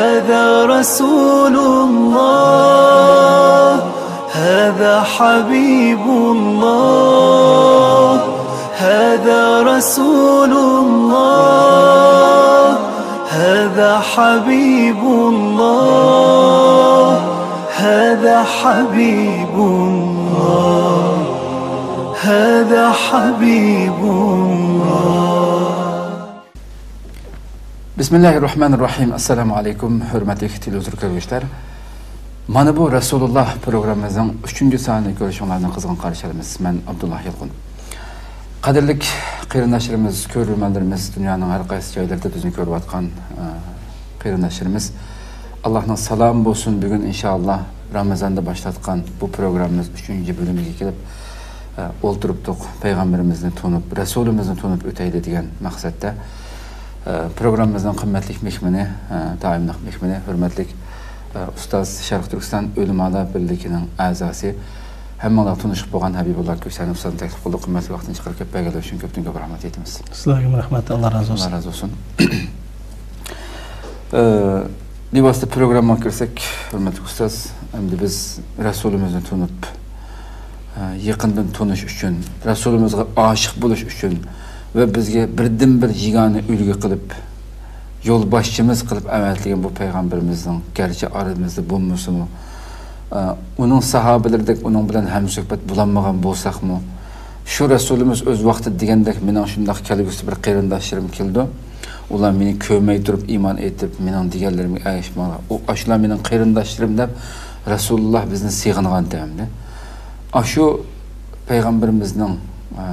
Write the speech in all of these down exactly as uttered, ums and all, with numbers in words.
هذا رسول الله، هذا حبيب الله، هذا رسول الله، هذا حبيب الله، هذا حبيب الله، هذا حبيب الله. بسم الله الرحمن الرحيم. السلام عليكم، ھۆرمەتلىك تېلېۋىزور كۆرگۈچىلەر. مانا بۇ رەسۇلۇللا پروگراممىمىزنىڭ ئۈچىنچى سانىنى كۆرۈشۈڭلارنى قىزغىن قارشى ئالىمىز. مەن ئابدۇللا يالقۇن. قەدىرلىك قېرىنداشلىرىمىز، كۆرۈرمەنلىرىمىز، دۇنيانىڭ ھەر قايسى جايلىرىدا بىزنى كۆرۈۋاتقان، ئە، قېرىنداشلىرىمىز، ئاللاھنىڭ سالامى بولسۇن. بۈگۈن ئىنشائاللا رامىزاندا باشلاتقان بۇ پروگراممىمىز ئۈچىنچى بۆلۈمىگە كېلىپ، ئە، ئولتۇرۇپتۇق. پەيغەمبىرىمىزنى تونۇپ، رەسۇلىمىزنى تونۇپ ئۆتەيلى دېگەن مەقسەتتە، ئە، پروگراممىمىزنىڭ قىممەتلىك مېھمىنى، ئە، دائىملىق مېھمىنى، ھۆرمەتلىك، ئە، ئۇستاز، شەرقىي تۈركىستان ئۆلىمالار بىرلىكىنىڭ ئەزاسى، ھەممىڭلار تونۇشۇپ بولغان ھەبىبۇللا كۆسەنى ئۇستازنى تەكلىپ قىلدۇق. قىممەتلىك ۋاقتىنى چىقىرىپ كېلىپ بەرگەنلىكى ئۈچۈن كۆپتىن كۆپ رەھمەت ئېيتىمىز. سىلەرگىمۇ رەھمەت، ئاللا رازى بولسۇن. ئاللا رازى بولسۇن. ئە، بىۋاسىتە پروگراممىغا كىرسەك، ھۆرمەتلىك ئۇستاز، ئەمدى بىز رەسۇلىمىزنى تونۇپ، ئە، يېقىندىن تونۇش ئۈچۈن، رەسۇلىمىزغا ئاشىق بولۇش ئۈچۈن ۋە بىزگە بىردىنبىر يېگانە ئۈلگە قىلىپ، يولباشچىمىز قىلىپ ئەۋەتىلگەن بۇ پەيغەمبىرىمىزنىڭ گەرچە ئارىمىزدا بولمىسىمۇ، ئە، ئۇنىڭ ساھابىلىرىدەك ئۇنىڭ بىلەن ھەمسۆھبەت بولالمىغان بولساقمۇ، شۇ رەسۇلىمىز ئۆز ۋاقتىدا دېگەندەك، مېنىڭ شۇنداق كەلگۈسىدە بىر قېرىنداشلىرىم كېلىدۇ، ئۇلار مېنى كۆرمەي تۇرۇپ ئىمان ئېيتىپ، مېنىڭ دېگەنلىرىمگە ئەگىشىپ ماڭىدۇ. ئۇ، ئاشۇلار مېنىڭ قېرىنداشلىرىم دەپ رەسۇلۇللا بىزنى سېغىنغانتى ئەمدى. ئاشۇ پەيغەمبىرىمىزنىڭ، ئە،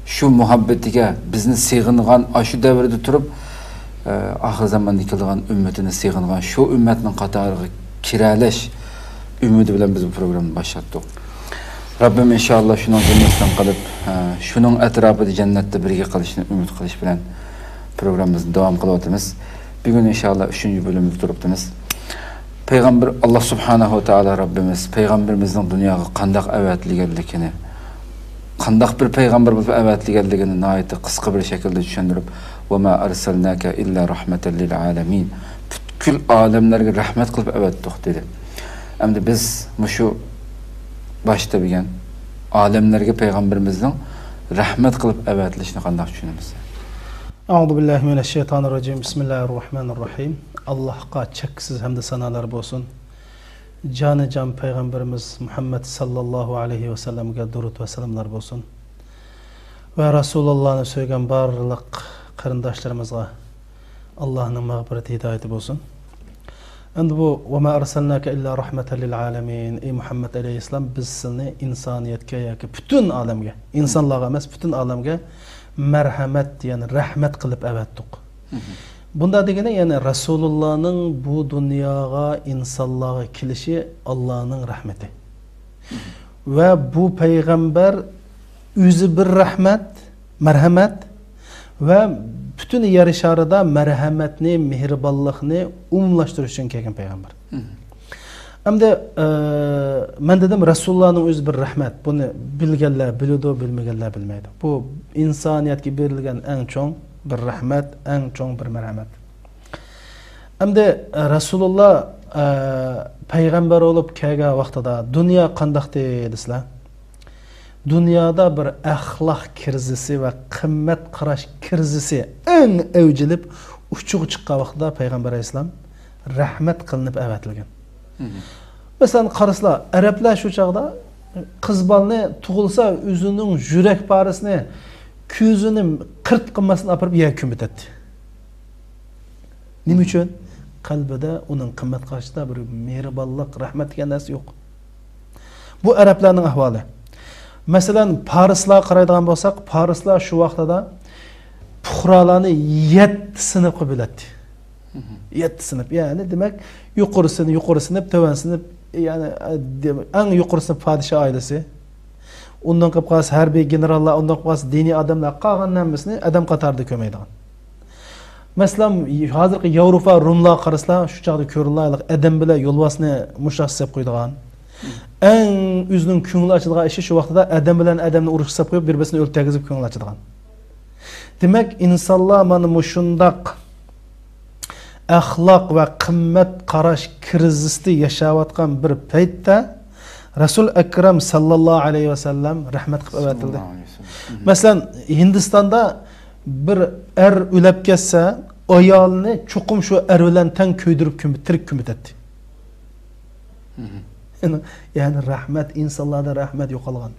شۇ مۇھەببىتىگە بىزنى سېغىنغان، ئاشۇ دەۋردە تۇرۇپ، ئە، ئاخىر زاماندا كېلىدىغان ئۈممىتىنى سېغىنغان شۇ ئۈممەتنىڭ قاتارىغا كىرەلەش ئۈمىدى بىلەن بىز بۇ پروگراممىنى باشلاتتۇق. رەببىم ئىنشائاللا شۇنىڭ زىممىسىدىن قىلىپ، ئە، شۇنىڭ ئەتراپىدا جەننەتتە بىرگە قىلىشنى ئۈمىد قىلىش بىلەن پروگراممىمىزنى داۋام قىلىۋاتىمىز. بۈگۈن ئىنشائاللا ئۈچىنچى بۆلۈمدە تۇرۇپتىمىز. پەيغەمبەر، ئاللا سۇبھانەھۇ ۋە تائالا رەببىمىز پەيغەمبىرىمىزنىڭ دۇنياغا قانداق ئەۋەتىلگەنلىكىنى، قانداق بىر پەيغەمبەر بولۇپ ئەۋەتىلگەنلىكىنى ناھايىتى قىسقا بىر شەكىلدە چۈشەندۈرۈپ، «وما أرسلناك إلا رحمة للعالمين»، پۈتكۈل ئالەملەرگە رەھمەت قىلىپ ئەۋەتتۇق، دېدى. ئەمدى بىز مۇشۇ باشتا دېگەن ئالەملەرگە پەيغەمبىرىمىزنىڭ رەھمەت قىلىپ ئەۋەتىلىشىنى قانداق چۈشىنىمىز؟ أعوذ بالله من الشيطان الرجيم. بسم الله الرحمن الرحيم. ئاللاھقا چەكسىز ھەمدە سانالار بولسۇن. جانىجان پەيغەمبىرىمىز مۇھەممەد ساللاللاھۇ ئەلەيھى ۋەسەللەمگە دۇرۇت ۋە سالاملار بولسۇن. ۋە رەسۇلۇللانى سۆيگەن بارلىق قېرىنداشلىرىمىزغا ئاللاھنىڭ مەغپىرىتى، ھىدايىتى بولسۇن. ئەمدى بۇ «وما أرسلناك إلا رحمة للعالمين»، ئەي مۇھەممەد ئەلەيھىسسالام، بىز سېنى ئىنسانىيەتكە ياكى پۈتۈن ئالەمگە، ئىنسانلارغا ئەمەس، پۈتۈن ئالەمگە مەرھەمەت، يەنى رەھمەت قىلىپ ئەۋەتتۇق. بۇنداق دېگىنى، يەنى رەسۇلۇللانىڭ بۇ دۇنياغا، ئىنسانلارغا كېلىشى ئاللانىڭ رەھمىتى. ۋە بۇ پەيغەمبەر ئۆزى بىر رەھمەت، مەرھەمەت ۋە پۈتۈن يەر شارىدا مەرھەمەتنى، مېھرىبانلىقنى ئومۇملاشتۇرۇش ئۈچۈن كەلگەن پەيغەمبەر. ئەمدى، ئە، مەن دېدىم، رەسۇلۇللانىڭ ئۆزى بىر رەھمەت. بۇنى بىلگەنلەر بىلىدۇ، بىلمىگەنلەر بىلمەيدۇ. بۇ ئىنسانىيەتكە بېرىلگەن ئەڭ چوڭ بىر رەھمەت، ئەڭ چوڭ بىر مەرھەمەت. ئەمدى، ئە، رەسۇلۇللا، ئە، پەيغەمبەر بولۇپ كەلگەن ۋاقتىدا دۇنيا قانداقتى دېسىلە؟ دۇنيادا بىر ئەخلاق كىرىزىسى ۋە قىممەت قاراش كىرىزىسى ئەڭ ئەۋج ئېلىپ ئۇچىغا چىققان ۋاقتىدا پەيغەمبەر ئەلەيھىسسالام رەھمەت قىلىنىپ ئەۋەتىلگەن. مەسىلەن، قارىسىلا، ئەرەبلەر شۇ چاغدا قىز بالىنى تۇغۇلسا، ئۆزىنىڭ يۈرەك پارىسىنى، كۆزىنى قىرت قىلماستىن ئاپىرىپ يەرگە كۆمۈۋېتەتتى. نېمە ئۈچۈن؟ قەلبىدە ئۇنىڭ قىممەت قارىشىدا بىر مېھرىبانلىق، رەھمەت دېگەن نەرسە يوق. بۇ ئەرەبلەرنىڭ ئەھۋالى. مەسىلەن، پارسلارغا قارايدىغان بولساق، پارسلار شۇ ۋاقتىدا پۇقرالارنى يەتتە سىنىپقا بۆلەتتى. يەتتە سىنىپ، يەنى دېمەك، يۇقىرى سىنىپ، يۇقىرى سىنىپ، تۆۋەن سىنىپ، يەنى، ئە، دېم-، ئەڭ يۇقىرى سىنىپ پادىشاھ ئائىلىسى. ئۇندىن قېلىپ قالسا ھەربىي گېنېراللار، ئۇندىن قېلىپ قالسا دىنىي ئادەملەر، قالغان ھەممىسىنى ئادەم قاتارىدا كۆرمەيدىغان. مەسىلەن، ھازىرقى ياۋروپا، روملارغا قارىسىلا، شۇ چاغدا كۆرۈنلا، ئادەم بىلەن يولۋاسنى مۇشۇنداق سېلىپ قويىدىغان. ئەڭ ئۆزىنىڭ كۆڭلى ئاچىدىغان ئىشى شۇ ۋاقتىدا ئادەم بىلەن ئادەمنى ئۇرۇشقا سېلىپ قويۇپ، بىر-بىرسىنى ئۆلتۈرگۈزۈپ كۆڭلى ئاچىدىغان. دېمەك، ئىنسانلار مانا مۇشۇنداق ئەخلاق ۋە قىممەت قاراش كىرىزىسىدا ياشاۋاتقان بىر پەيتتە رەسۇل ئەكرەم ساللاللاھۇ ئەلەيھى ۋەسەللەم رەھمەت قىلىپ ئەۋەتىلدى. ساللاللاھۇ ئەلەيھى ۋەسەللەم. مەسىلەن، ھىندىستاندا بىر ئەر ئۆلۈپ كەتسە، ئايالىنى چوقۇم شۇ ئەر بىلەن تەڭ كۆيدۈرۈپ كۆمۈپ، تىرىك كۆمۈتەتتى. يەنى رەھمەت، ئىنسانلاردا رەھمەت يوقالغان.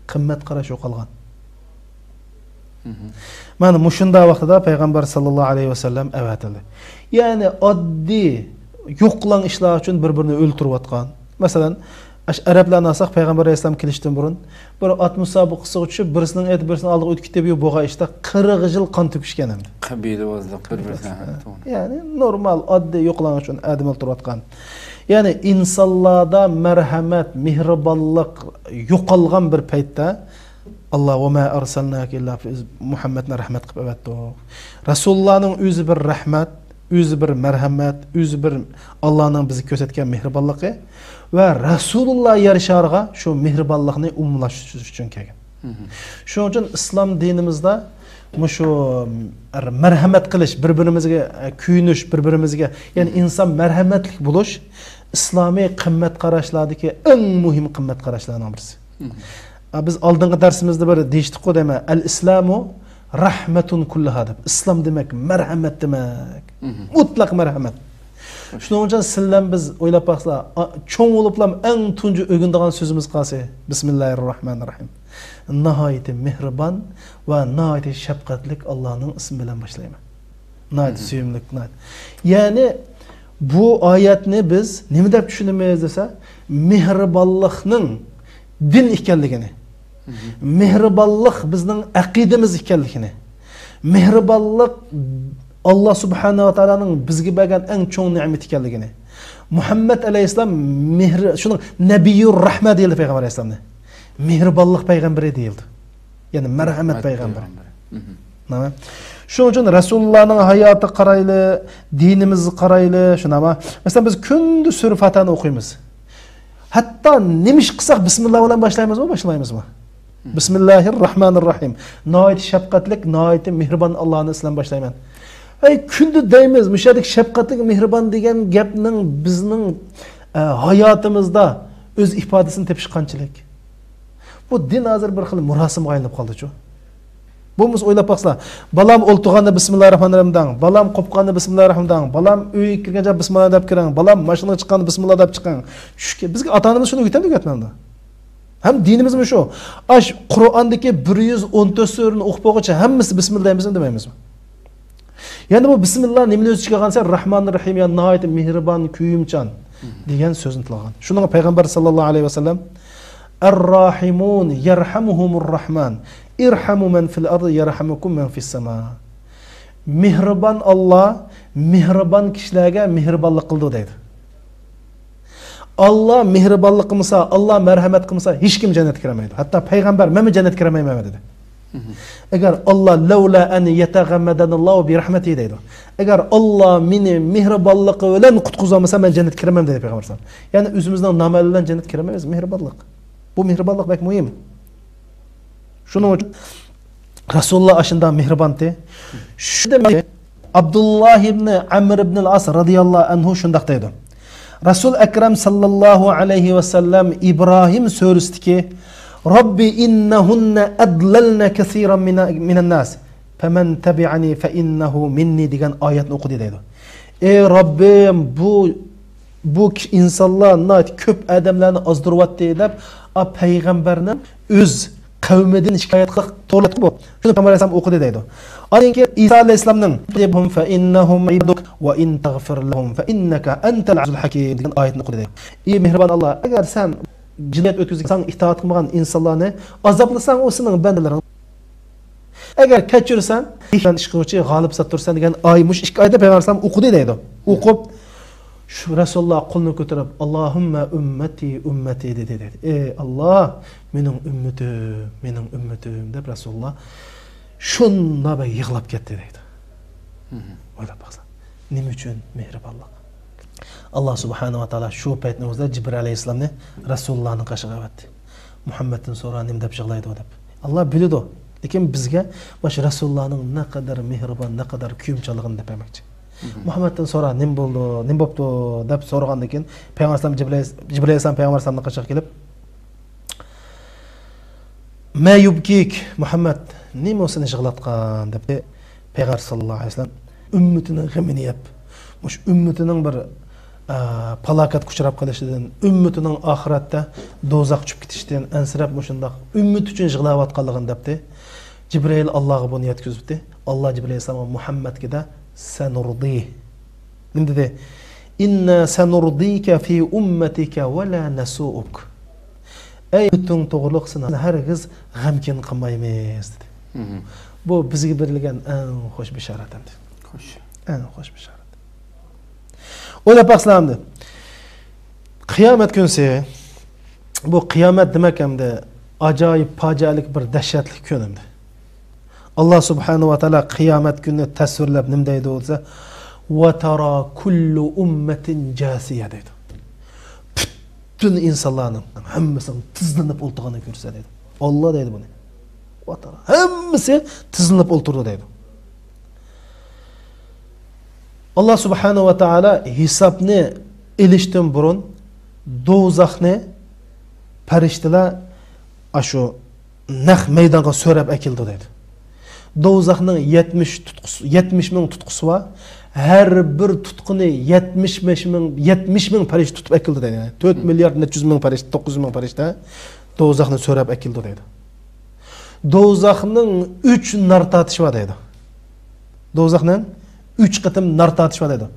قىممەت قاراش يوقالغان. مانا مۇشۇنداق ۋاقتىدا پەيغەمبەر ساللاللاھۇ ئەلەيھى ۋەسەللەم ئەۋەتىلدى. يەنى ئاددىي يوقىلاڭ ئىشلار ئۈچۈن بىر-بىرىنى ئۆلتۈرۈۋاتقان. مەسىلەن، ئەش-، ئەرەبلەرنى ئالساق، پەيغەمبەر ئەلەيھىسسالام كېلىشتىن بۇرۇن بىر ئات مۇسابىقىسىغا چۈشۈپ، بىرسىنىڭ ئېتى بىرسىنىڭ ئالدىغا ئۆتۈپ كېتىپ، بۇ بولغان ئىشتا قىرىق يىل قان تۆكۈشكەن ئەمدى. قەبىلىۋازلىق بىر-بىرسىگە، ھە، توغرا. يەنى نورمال، ئاددىي يوقىلاڭ ئۈچۈن ئادەم ئۆلتۈرۈۋاتقان. يەنى ئىنسانلاردا مەرھەمەت، مېھرىبانلىق يوقالغان بىر پەيتتە، ئاللا، «ۋە مە ئەرسەلناكە ئىللا» بىز مۇھەممەدنى رەھمەت قىلىپ ئەۋەتتۇق. رەسۇلۇللانىڭ ئۆزى بىر رەھمەت، ئۆزى بىر مەرھەمەت، ئۆزى بىر ئاللانىڭ بىزگە كۆرسەتكەن مېھرىبانلىقى ۋە رەسۇلۇللا يەر شارىغا شۇ مېھرىبانلىقنى ئومۇملاشتۇرۇش ئۈچۈن كەلگەن. شۇنىڭ ئۈچۈن ئىسلام دىنىمىزدا مۇشۇ مەرھەمەت قىلىش، بىر-بىرىمىزگە كۆيۈنۈش، بىر-بىرىمىزگە، يەنى ئىنسان مەرھەمەتلىك بولۇش ئىسلامىي قىممەت قاراشلاردىكى ئەڭ مۇھىم قىممەت قاراشلارنىڭ بىرسى. ئا، بىز ئالدىنقى دەرسىمىزدە بىر دېيىشتۇققۇ دەيمەن، «ئەل ئىسلامۇ رەھمەتۇن كۇللۇھا» دەپ. ئىسلام دېمەك مەرھەمەت دېمەك. مۇتلەق مەرھەمەت. شۇنىڭ ئۈچۈن سىلەر بىز ئويلاپ باقسىلا، ئا، چوڭ بولۇپلام ئەڭ تۇنجى ئۆگىنىدىغان سۆزىمىز قايسى؟ بىسمىللاھىررەھمانىررەھىم. ناھايىتى مېھرىبان ۋە ناھايىتى شەپقەتلىك ئاللانىڭ ئىسمى بىلەن باشلايمەن. ناھايىتى سۆيۈملۈك، ناھايىتى. يەنى بۇ ئايەتنى بىز نېمە دەپ چۈشىنىمىز دېسە، مېھرىبانلىقنىڭ دىن ئىكەنلىكىنى، مېھرىبانلىق بىزنىڭ ئەقىدىمىز ئىكەنلىكىنى، مېھرىبانلىق ئاللا سۇبھانەھۇ ۋە تائالانىڭ بىزگە بەرگەن ئەڭ چوڭ نېمىتى ئىكەنلىكىنى. مۇھەممەد ئەلەيھىسسالام مېھرى، شۇنىڭ نەبىيۇر رەھمە دېيىلدى پەيغەمبەر ئەلەيھىسسالامنى. مېھرىبانلىق پەيغەمبىرى دېيىلدى. يەنى مەرھەمەت پەيغەمبىر. ھە؟ شۇنىڭ ئۈچۈن رەسۇلۇللانىڭ ھاياتىغا قارايلى، دىنىمىزغا قارايلى، شۇنداقمۇ؟ مەسىلەن، بىز كۈندە سۈرە فاتىھەنى ئوقۇيمىز. ھەتتا نېمە ئىش قىلساق، بىسمىللا بىلەن باشلايمىزمۇ، باشلىمايمىزمۇ؟ بىسمىللاھىررەھمانىررەھىم. ناھايىتى شەپقەتلىك، ناھايىتى مېھرىبان ئاللانىڭ ئىسمى بىلەن باشلايمەن. ئەي، كۈندە دەيمىز، مۇشۇ يەردىكى شەپقەتلىك، مېھرىبان دېگەن گەپنىڭ بىزنىڭ، ئە، ھاياتىمىزدا ئۆز ئىپادىسىنى تېپىشى قانچىلىك؟ بۇ دىن ھازىر بىر خىل مۇراسىمغا ئايلىنىپ قالدىچۇ. بولمىسا ئويلاپ باقسىلا، بالام ئولتۇرغاندا بىسمىللاھىررەھمانىررەھىم دەڭ، بالام قوپقاندا بىسمىللاھىررەھمانىررەھىم دەڭ، بالام ئۆيگە كىرگەن چاغدا بىسمىللا دەپ كىرىڭ، بالام ماشىنىغا چىققاندا بىسمىللا دەپ چىقىڭ. چۈشكە، بىزگە ئاتا-ئانىمىز شۇنى ئۆگىتەمدۇ، ئۆگەتمەمدۇ؟ ھەم دىنىمىزمۇ شۇ. ئاش قۇرئاندىكى بىر يۈز ئون تۆت سۈرىنى ئوقۇپ بولغۇچە ھەممىسى بىسمىللا دەيمىزمۇ، دېمەيمىزمۇ؟ يەنى بۇ بىسمىللا نېمىنى ئۆز ئىچىگە ئالغان دېسە، رەھمانىر رەھىم، يا ناھايىتى مېھرىبان، كۆيۈمچان دېگەن سۆزنى تىلغان. شۇنىڭغا پەيغەمبەر ساللاللاھۇ ئەلەيھى ۋەسەللەم، «ئەرراھىمۇن يەرھەمۇھۇمۇر رەھمان، ئىرھەمۇ مەن فىل ئەرزى يەرھەمۇكۇم مەن فىس سەما.» مېھرىبان ئاللا مېھرىبان كىشىلەرگە مېھرىبانلىق قىلىدۇ دەيدۇ. ئاللا مېھرىبانلىق قىلمىسا، ئاللا مەرھەمەت قىلمىسا، ھېچكىم جەننەتكە كىرەلمەيدۇ. ھەتتا پەيغەمبەر، مەنمۇ جەننەتكە كىرەلمەيمەن دېدى. ئەگەر ئاللا، «لەۋلا ئەن يەتەغەممەدەنىللاھۇ بىرەھمەتىھى» دەيدۇ. ئەگەر ئاللا مېنى مېھرىبانلىقى بىلەن قۇتقۇزالمىسا، مەن جەننەتكە كىرمەيمەن دېدى پەيغەمبەر ئەلەيھىسسالام. يەنى ئۆزىمىزنىڭ نامەللىرى بىلەن جەننەتكە كىرمەيمىز، مېھرىبانلىق. بۇ مېھرىبانلىق بەك مۇھىم. شۇنىڭ ئۈچۈن رەسۇلۇللا ئاشۇنداق مېھرىبانتى. شۇ دېمەك، ئابدۇللا ئىبنى ئەمر ئىبنىل ئاس رەزىياللاھۇ ئەنھۇ شۇنداق دەيدۇ. رەسۇل ئەكرەم ساللاللاھۇ ئەلەيھى ۋەسەللەم ئىبراھىم سۈرىسىدىكى «رەببى ئىننەھۇننە ئەدلەلنە كەسىرەن مىنە-، مىنەنناس، فەمەن تەبىئەنى فەئىننەھۇ مىننى» دېگەن ئايەتنى ئوقۇدى دەيدۇ. «ئەي رەببىم، بۇ بۇ كىشى، ئىنسانلار ناھايىتى كۆپ ئادەملەرنى ئازدۇرۇۋەتتى» دەپ، ئا، پەيغەمبەرنىڭ ئۆز قەۋمىدىن شىكايەت قىلىپ توغرىلاتتىغۇ. شۇنى پەيغەمبەر ئەلەيھىسسالام ئوقۇدى دەيدۇ. ئاندىن كېيىن ئىسا ئەلەيھىسسالامنىڭ «فەئىننەھۇم ئىبادۇك ۋە ئىن تەغفىر لەھۇم فەئىننەكە ئەنتەل ئەزىزۇل ھەكىم» دېگەن ئايەتنى ئوقۇدى دەيدۇ. ئى مېھرىبان ئاللا، ئەگەر سەن جىنايەت ئۆتكۈزگەن، ساڭا ئىتائەت قىلمىغان ئىنسانلارنى ئازابلىساڭ، ئۇ سېنىڭ بەندىلىرىڭ. ئەگەر كەچۈرسەڭ، ھېكمەت ئىش قىلغۇچى، غالىب زاتتۇرسەن دېگەن ئاي-، مۇشۇ ئىككى ئايەتنى پەيغەمبەر ئەلەيھىسسالام ئوقۇدى دەيدۇ. ئوقۇپ، شۇ رەسۇلۇللا قولىنى كۆتۈرۈپ، «ئاللاھۇممە ئۈممەتى، ئۈممەتى» دېدى، دەيدۇ. «ئەي ئاللا، مېنىڭ ئۈممىتىم، مېنىڭ ئۈممىتىم» دەپ رەسۇلۇللا شۇنداق بىر يىغلاپ كەتتى دەيدۇ. ئويلاپ باقسا، نېمە ئۈچۈن؟ مېھرىبانلىق. ئاللا سۇبھانەھۇ ۋە تائالا شۇ پەيتنىڭ ئۆزىدە جىبرىل ئەلەيھىسسالامنى رەسۇلۇللانىڭ قېشىغا ئەۋەتتى. «مۇھەممەدتىن سورا، نېمە دەپ يىغلايدۇ؟» دەپ. ئاللا بىلىدۇ. لېكىن بىزگە مۇشۇ رەسۇلۇللانىڭ نەقەدەر مېھرىبان، نەقەدەر كۆيۈمچانلىقىنى دەپ بەرمەكچى. مۇھەممەدتىن سورا، نېمە بولدى، نېمە بوپتۇ دەپ سورىغاندىن كېيىن، پەيغەمبەر ئەلەيھىسسالام جىبرىئىل، جىبرىئىل ئەلەيھىسسالام پەيغەمبەر ئەلەيھىسسالامنىڭ قېشىغا كېلىپ، ما يۇبكىك مۇھەممەد، نېمە ئۇ سېنى يىغلاتقان دەپ، پەيغەمبەر ساللاللاھۇ ئەلەيھى ۋەسەللەم ئۈممىتىنىڭ غېمىنى يەپ، مۇشۇ ئۈممىتىنىڭ بىر، ئە، پالاكەتكە ئۇچراپ قېلىشىدىن، ئۈممىتىنىڭ ئاخىرەتتە دوزاخقا چۈشۈپ كېتىشىدىن ئەنسىرەپ، مۇشۇنداق ئۈممىتى ئۈچۈن يىغلاۋاتقانلىقىنى دەپتى. جىبرىئىل ئاللاغا بۇنى يەتكۈزۈپتى. ئاللا جىبرىئىل ئەلەيھىسسالامغا مۇھەممەدكە دە، سەنۇردىھ. نېمە دېدى؟ ئىننا سەنۇردىكە فى ئۇممەتىكە ۋە لا نەسۇئۇك. ئەي ئۈممىتىڭ توغرۇلۇق سېنى ھەرگىز غەمكىن قىلمايمىز، دېدى. مم. بۇ بىزگە بېرىلگەن ئەڭ خوش بېشارەت ئەمدى. خوش. ئەڭ خوش بېشارەت. ئويلاپ باقسىلەر ئەمدى. قىيامەت كۈنسى، بۇ قىيامەت دېمەك ئەمدى ئاجايىپ پاجىئەلىك بىر دەھشەتلىك كۈن ئەمدى. ئاللا سۇبھانەھۇ ۋە تائالا قىيامەت كۈنىنى تەسۋىرلەپ نېمە دەيدۇ دېسە، ۋە تەرا كۇللۇ ئۇممەتىن جاسىيە دەيدۇ. پۈتۈن ئىنسانلارنىڭ ھەممىسىنىڭ تىزلىنىپ ئولتۇرغىنىنى كۆرىسەن دەيدۇ. ئاللا دەيدۇ بۇنى. ۋە تەرا. ھەممىسى تىزلىنىپ ئولتۇرىدۇ دەيدۇ. ئاللا سۇبھانەھۇ ۋە تائالا ھېسابنى ئېلىشتىن بۇرۇن دوزاخنى پەرىشتىلەر ئاشۇ نەق مەيدانغا سۆرەپ ئەكېلىدۇ دەيدۇ. دوزاخنىڭ يەتمىش تۇتقۇسى، يەتمىش مىڭ تۇتقۇسى بار. ھەر بىر تۇتقۇنى يەتمىش بەش مىڭ، يەتمىش مىڭ پەرىشتە تۇتۇپ ئەكېلىدۇ دەيدۇ. يەنى تۆت مىليارد نەچچە يۈز مىڭ پەرىشتە، توققۇز يۈز مىڭ پەرىشتە دوزاخنى سۆرەپ ئەكېلىدۇ دەيدۇ. دوزاخنىڭ ئۈچ نار تارتىشى بار دەيدۇ. دوزاخنىڭ ئۈچ قېتىم نار تارتىشى بار دەيدۇ.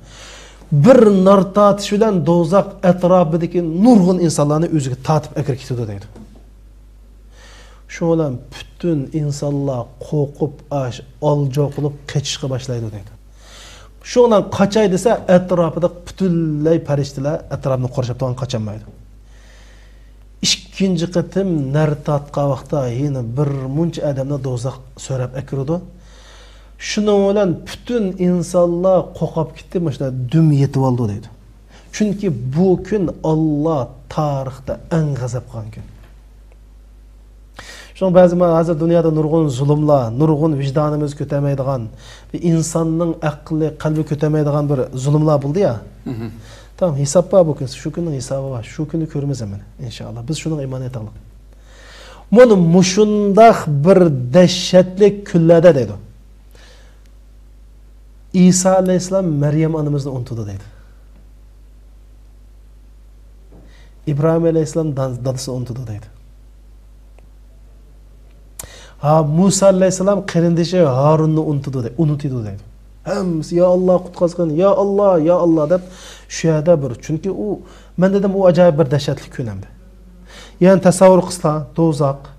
بىر نار تارتىش بىلەن دوزاخ ئەتراپىدىكى نۇرغۇن ئىنسانلارنى ئۆزىگە تارتىپ ئەكىرىپ كېتىدۇ دەيدۇ. شۇ بىلەن پۈتۈن ئىنسانلار قورقۇپ، ئاش، ئالجو قىلىپ قېچىشقا باشلايدۇ دەيدۇ. شۇ بىلەن قاچاي دېسە، ئەتراپىدا پۈتۈنلەي پەرىشتىلەر ئەتراپنى قورشاپ تۇرغان، قاچالمايدۇ. ئىككىنچى قېتىم نار تارتقان ۋاقىتتا يەنە بىر مۇنچە ئادەمنى دوزاخ سۆرەپ ئەكىرىدۇ. شۇنىڭ بىلەن پۈتۈن ئىنسانلار قورقۇپ كېتىپ، مۇشۇنداق دۈم يېتىۋالىدۇ دەيدۇ. چۈنكى بۇ كۈن ئاللا تارىختا ئەڭ غەزەپ قىلغان كۈن. شۇڭا بەزى ما-، ھازىر دۇنيادا نۇرغۇن زۇلۇملار، نۇرغۇن ۋىجدانىمىز كۆتەلمەيدىغان، بىر ئىنساننىڭ ئەقلى، قەلبى كۆتەلمەيدىغان بىر زۇلۇملار بولدى يا. مم. تامام، ھېساب بار بۇ كۈن. شۇ كۈننىڭ ھېسابى بار. شۇ كۈننى كۆرىمىز ھەممىنى، ئىنشائاللا. بىز شۇنىڭغا ئىمان ئېيتايلى. مانا مۇشۇنداق بىر دەھشەتلىك كۈنلەردە دەيدۇ. ئىسا ئەلەيھىسسالام مەريەم ئانىمىزنى ئۇنتۇدى دەيدۇ. ئىبراھىم ئەلەيھىسسالام دان-، دادىسىنى ئۇنتۇدى دەيدۇ. ھا، مۇسا ئەلەيھىسسالام قېرىندىشى ھارۇننى ئۇنتۇدى دەي-، ئۇنتۇيدۇ دەيدۇ. ھەممىسى، يا ئاللا، قۇتقازغىن، يا ئاللا، يا ئاللا دەپ شۇ يەردە بىر، چۈنكى ئۇ، مەن دېدىم، ئۇ ئاجايىپ بىر دەھشەتلىك كۈن ئەمدى. يەنى تەسەۋۋۇر قىلسا، دوزاخ.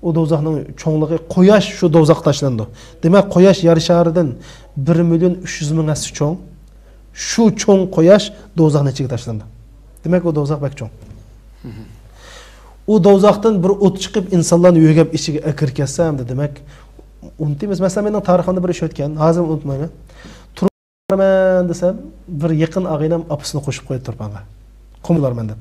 ئۇ دوزاخنىڭ چوڭلۇقى، قۇياش شۇ دوزاخقا تاشلىنىدۇ. دېمەك، قۇياش يەر شارىدىن بىر مىليون ئۈچ يۈز مىڭ ھەسسە چوڭ. شۇ چوڭ قۇياش دوزاخنىڭ ئىچىگە تاشلىنىدۇ. دېمەك، ئۇ دوزاخ بەك چوڭ. ئۇ دوزاختىن بىر ئوت چىقىپ، ئىنسانلارنى يۆگەپ ئىچىگە ئەكىرىپ كەتسە، ئەمدى دېمەك، ئۇنتۇيمىز. مەسىلەن، مېنىڭ تارىخىمدا بىر ئىش ئۆتكەن، ھازىر ئۇنتۇمايمەن. بارىمەن دېسەم، بىر يېقىن ئاغىنەم ئاپىسىنى قوشۇپ قويدى تۇرپانغا. قۇم بولارمەن دەپ.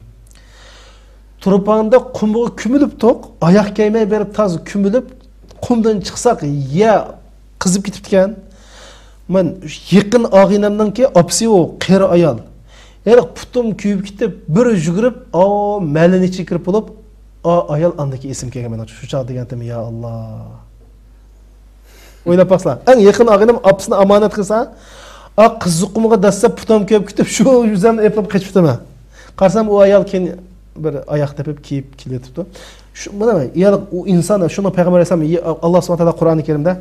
تۇرپاندا قۇمغا كۆمۈلۈپ تۇق، ئاياق كىيمەي بېرىپ تازا كۆمۈلۈپ، قۇمدىن چىقساق، يەر قىزىپ كېتىپتىكەن. مەن يېقىن ئاغىنەمنىڭكى ئاپىسى ئۇ، قېرى ئايال. ھېلىقى پۇتۇم كۆيۈپ كېتىپ، بىر يۈگۈرۈپ، ئاۋۇ مەھەللىنىڭ ئىچىگە كىرىپ بولۇپ، ئا ئايال ئاندىكى ئېسىمگە كەلگەن مېنىڭ. شۇ چاغ دېگەنتىم، يا ئاللا. ئويلاپ باقسىلا، ئەڭ يېقىن ئاغىنەم ئاپىسىنى ئامانەت قىلسا، ئا قىزىققۇمغا دەسسەپ پۇتام كۆيۈپ كېتىپ، شۇ يۈزۈمنى ئېپىپ قېچىپتىمەن. قارىسام، ئۇ ئايال كېيىن بىر ئاياق تېپىپ كىيىپ كېلىۋېتىپتۇ. شۇ، مانا، يا، ئۇ ئىنسان، شۇنىڭ پەيغەمبەر ئەلەيھىسسالام، ئاللا سۇبھانەھۇ ۋە تائالا قۇرئانى كەرىمدە،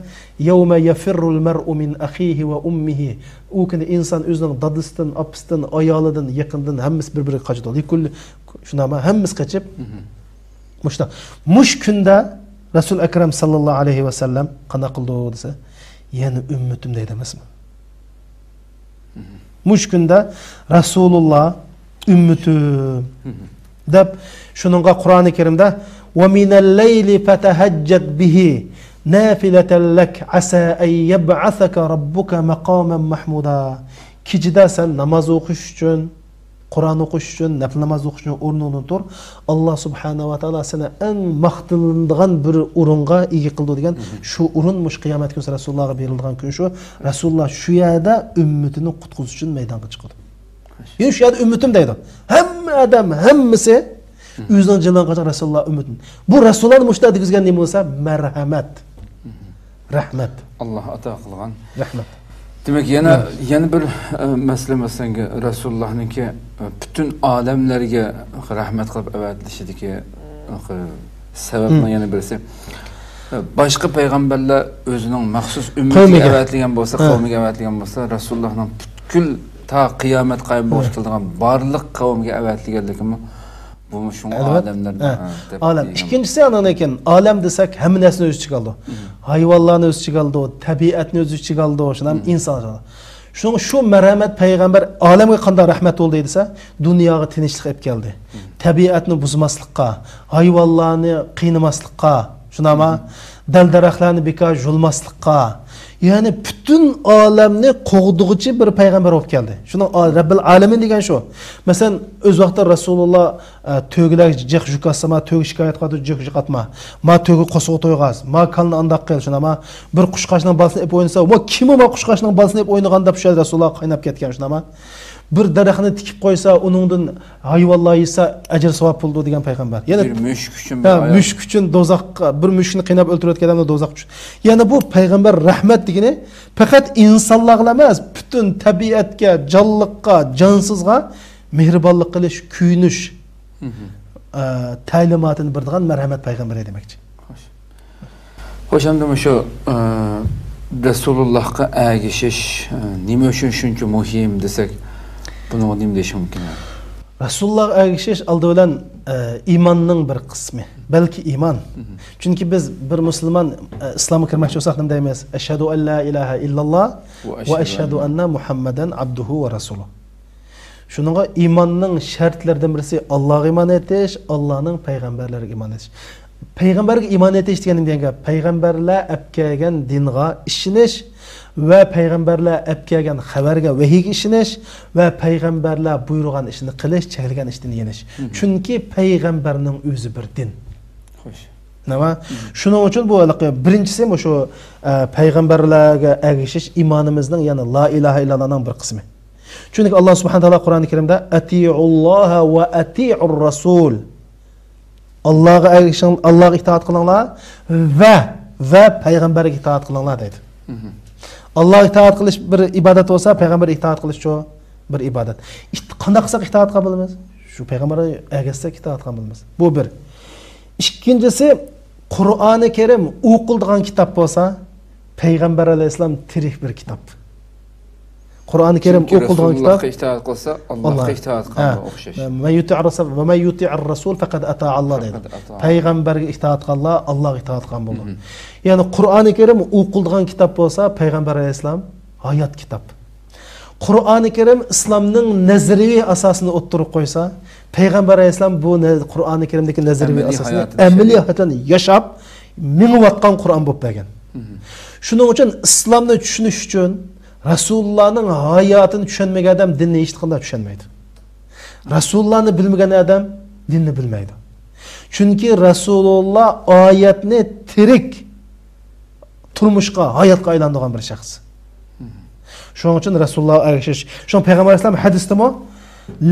يەۋمە يەفىررۇل مەرئۇ مىن ئەخىھى ۋە ئۇممىھى. ئۇ كۈنى ئىنسان ئۆزىنىڭ دادىسىدىن، ئاپىسىدىن، ئايالىدىن، يېقىندىن، ھەممىسى بىر-بىرىگە قاچىدۇ. لىكۇللى، شۇنداقمۇ؟ ھەممىسى قېچىپ، مۇشۇنداق. مۇشۇ كۈندە رەسۇل ئەكرەم ساللاللاھۇ ئەلەيھى ۋەسەللەم قانداق قىلىدۇ دېسە، يەنە ئۈممىتىم دەيدۇ ئەمەسمۇ؟ مۇشۇ كۈندە رەسۇلۇللا ئۈممىتىم دەپ، شۇنىڭغا قۇرئانى كەرىمدە، ۋە مىنەللەيلى فەتەھەججەت بىھى نافىلەتەن لەك ئەسا ئەن يەبئەسەكە رەببۇكە مەقامەن مەھمۇدا. كېچىدە سەن ناماز ئوقۇش ئۈچۈن، قۇرئان ئوقۇش ئۈچۈن، نەپلى ناماز ئوقۇش ئۈچۈن ئورنۇڭدىن تۇر. ئاللا سۇبھانەھۇ ۋە تائالا سېنى ئەڭ ماختىلىنىدىغان بىر ئورۇنغا ئىگە قىلىدۇ دېگەن شۇ ئورۇن مۇشۇ قىيامەت كۈنى رەسۇلۇللاغا بېرىلىدىغان كۈن شۇ. رەسۇلۇللا شۇ يەردە ئۈممىتىنى قۇتقۇزۇش ئۈچۈن مەيدانغا چىقىدۇ. يەنى شۇ يەردە ئۈممىتىم دەيدۇ. ھەممە ئادەم، ھەممىسى ئۆزىنىڭ جېنىغا قاچان رەسۇلۇللا ئۈممىتىم. بۇ رەسۇلۇللانى مۇشۇنداق دېگۈزگەن نېمە بولسا، مەرھەمەت. رەھمەت. ئاللا ئاتا قىلغان. رەھمەت. دېمەك، يەنە، يەنە بىر، ئە، مەسىلە، مەسىلەن، رەسۇلۇللانىڭكى، ئە، پۈتۈن ئالەملەرگە رەھمەت قىلىپ ئەۋەتىلىشىدىكى، ئە، سەۋەبنىڭ يەنە بىرسى، ئە، باشقا پەيغەمبەرلەر ئۆزىنىڭ مەخسۇس ئۈممىتىگە قەۋمىگە. ئەۋەتىلگەن بولسا، قەۋمىگە ئەۋەتىلگەن بولسا، رەسۇلۇللانىڭ پۈتكۈل تا قىيامەت قايىم بولۇشقا كېلىدىغان بارلىق قەۋمگە ئەۋەتىلگەنلىكىمۇ بۇمۇ شۇڭا ئالەملەر، ھە، ھە، دەپ ئالەم. دېگەن. ئىككىنچىسى، ئاندىن كېيىن ئالەم دېسەك، ھەممە نەرسىنى ئۆز ئىچىگە ئالىدۇ. ھايۋانلارنى ئۆز ئىچىگە ئالىدۇ، تەبىئەتنى ئۆز ئىچىگە ئالىدۇ، شۇنداق ئىنسان. شۇنىڭ شۇ مەرھەمەت پەيغەمبەر ئالەمگە قانداق رەھمەت بولدى دېسە، دۇنياغا تىنچلىق ئېلىپ كەلدى. تەبىئەتنى بۇزماسلىققا، ھايۋانلارنى قىينىماسلىققا، شۇنداقمۇ؟ دەل-دەرەخلەرنى بىكار يۇلماسلىققا، يەنى پۈتۈن ئالەمنى قوغدىغۇچى بىر پەيغەمبەر بولۇپ كەلدى. شۇنىڭ ئا-، رەببىل ئالەمىن دېگەن شۇ. مەسىلەن، ئۆز ۋاقتىدا رەسۇلۇللا، ئە، تۆگىلەرگە جىق يۈك ئاتسا، ما تۆگە شىكايەت قىلىدۇ، جىق يۈك ئاتما. ما تۆگە قوسۇغا تويغاز، ما كالىنى ئانداق قىل، شۇنداقمۇ؟ بىر قۇشقاچنىڭ بالىسىنى ئېلىپ ئوينىسا، ما كىمۇ ما قۇشقاچنىڭ بالىسىنى ئېلىپ ئوينىغان دەپ شۇ يەردە رەسۇلۇللا قايناپ كەتكەن، شۇنداقمۇ؟ بىر دەرەخنى تىكىپ قويسا، ئۇنىڭدىن ھايۋانلار يېسە، ئەجىر ساۋاب بولىدۇ دېگەن پەيغەمبەر. يەنە بىر مۈشۈك ئۈچۈن، ھە، بىر ئايال. مۈشۈك ئۈچۈن دوزاخقا، بىر مۈشۈكنى قىيناپ ئۆلتۈرۈۋەتكەن ئادەمنى دوزاخقا چۈش-، يەنى بۇ پەيغەمبەر رەھمەت دېگىنى پەقەت ئىنسانلارغىلا ئەمەس، پۈتۈن تەبىئەتكە، جانلىققا، جانسىزغا مېھرىبانلىق قىلىش، كۆيۈنۈش، ئە، تەلىماتىنى بېرىدىغان مەرھەمەت پەيغەمبىرى دېمەكچى. خوش. خوش، ئەمدى مۇشۇ، ئە، رەسۇلۇللاھقا ئەگىشىش، ئە، نېمە ئۈچۈن شۇنچە مۇھىم دېسەك، بۇنىڭغا نېمە دېيىش مۇمكىن؟ رەسۇلۇللاھقا ئەگىشىش ئالدى بىلەن، ئە، ئىماننىڭ بىر قىسمى. بەلكى ئىمان. چۈنكى بىز بىر مۇسۇلمان، ئە، ئىسلامغا كىرمەكچى بولساق نېمە دەيمىز؟ ئەشھەدۇ ئەللا ئىلاھە ئىللاللا ۋە ئەشھەدۇ ئەننە مۇھەممەدەن ئابدۇھۇ ۋە رەسۇلۇھ. شۇنىڭغا ئىماننىڭ شەرتلىرىدىن بىرسى ئاللاغا ئىمان ئېيتىش، ئاللانىڭ پەيغەمبەرلىرىگە ئىمان ئېيتىش. پەيغەمبەرگە ئىمان ئېيتىش دېگەن نېمە دېگەن گەپ؟ پەيغەمبەرلەر ئەپ كەلگەن دىنغا ئىشىنىش ۋە پەيغەمبەرلەر ئەپ كەلگەن خەۋەرگە، ۋەھىيگە ئىشىنىش ۋە پەيغەمبەرلەر بۇيرۇغان ئىشنى قىلىش، چەكلىگەن ئىشتىن يېنىش. چۈنكى پەيغەمبەرنىڭ ئۆزى بىر دىن. خوش. نېمە؟ شۇنىڭ ئۈچۈن بۇ ھېلىقى بىرىنچىسى مۇشۇ، ئە، پەيغەمبەرلەرگە ئەگىشىش ئىمانىمىزنىڭ، يەنى لا ئىلاھە ئىللاللانىڭ بىر قىسمى. چۈنكى ئاللا سۇبھانە تائالا قۇرئانى كەرىمدە «ئەتىئۇللاھە ۋە ئەتىئۇر رەسۇل»، ئاللاغا ئەگىشىڭ، ئاللاغا ئىتائەت قىلىڭلار ۋە، ۋە پەيغەمبەرگە ئىتائەت قىلىڭلار دەيدۇ. ئاللاغا ئىتائەت قىلىش بىر ئىبادەت بولسا، پەيغەمبەرگە ئىتائەت قىلىشچۇ بىر ئىبادەت. ئىت-، قانداق قىلساق ئىتائەت قىلغان بولىمىز؟ شۇ پەيغەمبەرگە ئەگەشسەك ئىتائەت قىلغان بولىمىز. بۇ بىر. ئىككىنچىسى، قۇرئانى كەرىم ئوقۇلىدىغان كىتاب بولسا، پەيغەمبەر ئەلەيھىسسالام تىرىك بىر كىتاب. قۇرئانى كەرىم ئوقۇلىدىغان كىتاب. ئىتائەت قىلسا، ئاللاھقا ئىتائەت قىلغانغا ئوخشاش. مەن يۇتىئ رەسۇل، ۋە مەن يۇتىئ رەسۇل فەقەد ئەتائە ئاللا دەيدۇ. پەيغەمبەرگە ئىتائەت قىلغانلار ئاللاغا ئىتائەت قىلغان بولىدۇ. يەنى قۇرئانى كەرىم ئوقۇلىدىغان كىتاب بولسا، پەيغەمبەر ئەلەيھىسسالام ھايات كىتاب. قۇرئانى كەرىم ئىسلامنىڭ نەزەرىيە ئاساسىنى ئوتتۇرىغا قويسا، پەيغەمبەر ئەلەيھىسسالام بۇ نە-، قۇرئانى كەرىمدىكى نەزەرىيە ئاساسىنى ئەمەلىي ھاياتىدا ياشاپ، مېڭىۋاتقان قۇرئان بولۇپ بەرگەن. شۇنىڭ ئۈچۈن ئىسلامنى چۈشىنىش ئۈچۈن رەسۇلۇللانىڭ ھاياتىنى چۈشەنمىگەن ئادەم دىننى ھېچقانداق چۈشەنمەيدۇ. رەسۇلۇللانى بىلمىگەن ئادەم دىننى بىلمەيدۇ. چۈنكى رەسۇلۇللا ئايەتنى تىرىك تۇرمۇشقا، ھاياتقا ئايلاندۇرغان بىر شەخس. شۇنىڭ ئۈچۈن رەسۇلۇللاغا ئەگىشىش. شۇڭا پەيغەمبەر ئەلەيھىسسالام ھەدىستىمۇ،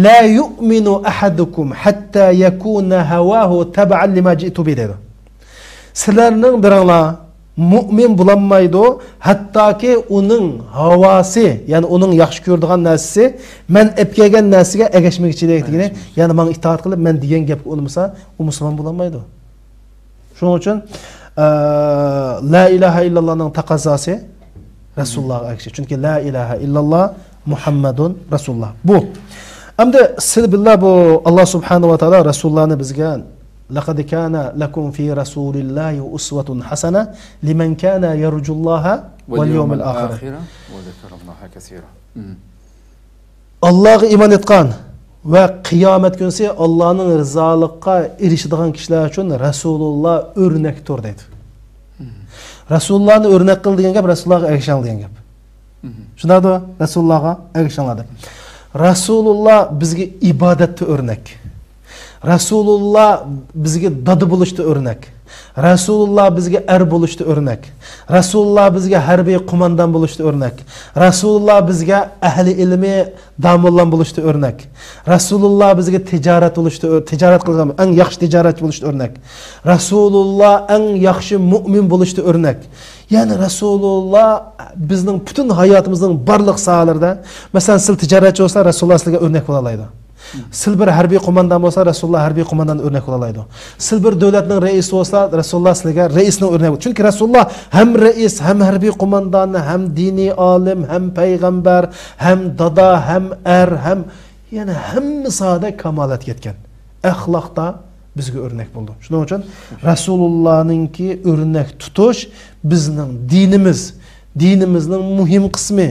«لا يؤمن أحدكم حتى يكون هواه تبعا لما جئت به» دەيدۇ. سىلەرنىڭ بىرىڭلار مۇئمىن بولالمايدۇ، ھەتتاكى ئۇنىڭ ھاۋاسى، يەنى ئۇنىڭ ياخشى كۆرىدىغان نەرسىسى مەن ئەپ كەلگەن نەرسىگە ئەگەشمىگۈچىلىك دېگىنى، يەنى ماڭا ئىتائەت قىلىپ، مەن دېگەن گەپكە ئۇنىمىسا، ئۇ مۇسۇلمان بولالمايدۇ. شۇنىڭ ئۈچۈن، ئە، لا ئىلاھە ئىللاللانىڭ تەقەززاسى رەسۇلۇللاغا ئەگىشىش. چۈنكى لا ئىلاھە ئىللاللا مۇھەممەدۇن رەسۇلۇللا. بۇ. ئەمدى سىلى بىللا بۇ ئاللا سۇبھانەھۇ ۋە تائالا رەسۇلۇللانى بىزگە «لەقەد كانە لەكۇم فى رەسۇلىللاھى ئۇسۋەتۇن ھەسەنە لىمەن كانە يەرجۇللاھە ۋەل يەۋمەل ئاخىر». ئاللاغا ئىمان ئېيتقان ۋە قىيامەت كۈنىسى ئاللانىڭ رىزالىقىغا ئېرىشىدىغان كىشىلەر ئۈچۈن رەسۇلۇللا ئۆرنەكتۇر دەيدۇ. رەسۇلۇللانى ئۆرنەك قىل دېگەن گەپ، رەسۇلۇللاغا ئەگىشىڭ دېگەن گەپ. شۇنداقتۇ؟ رەسۇلۇللاغا ئەگىشىڭلار دەپ. رەسۇلۇللا بىزگە ئىبادەتتە ئۆرنەك. رەسۇلۇللا بىزگە دادا بولۇشتا ئۆرنەك. رەسۇلۇللا بىزگە ئەر بولۇشتا ئۆرنەك. رەسۇلۇللا بىزگە ھەربىي قوماندان بولۇشتا ئۆرنەك. رەسۇلۇللا بىزگە ئەھلى ئىلمى داموللام بولۇشتا ئۆرنەك. رەسۇلۇللا بىزگە تىجارەت بولۇشتا ئۆ-، تىجارەت قىلغان ئەڭ ياخشى تىجارەتچى بولۇشتا ئۆرنەك. رەسۇلۇللا ئەڭ ياخشى مۇئمىن بولۇشتا ئۆرنەك. يەنى رەسۇلۇللا بىزنىڭ پۈتۈن ھاياتىمىزنىڭ بارلىق ساھەلىرىدە، مەسىلەن، سىلەر تىجارەتچى بولسا، رەسۇلۇللا سىلەرگە ئۆرنەك بولالايدۇ. سىلەر بىر ھەربىي قوماندان بولسا، رەسۇلۇللا ھەربىي قوماندان ئۆرنەك بولالايدۇ. سىلەر بىر دۆلەتنىڭ رەئىسى بولسا، رەسۇلۇللا سىلەرگە رەئىسنىڭ ئۆرنەك. چۈنكى رەسۇلۇللا ھەم رەئىس، ھەم ھەربىي قوماندان، ھەم دىنىي ئالىم، ھەم پەيغەمبەر، ھەم دادا، ھەم ئەر، ھەم، يەنى ھەممە ساھەدە كامالەتكە يەتكەن. ئەخلاقتا بىزگە ئۆرنەك بولىدۇ. شۇنىڭ ئۈچۈن رەسۇلۇللانىڭكى ئۆرنەك تۇتۇش بىزنىڭ دىنىمىز، دىنىمىزنىڭ مۇھىم قىسمى،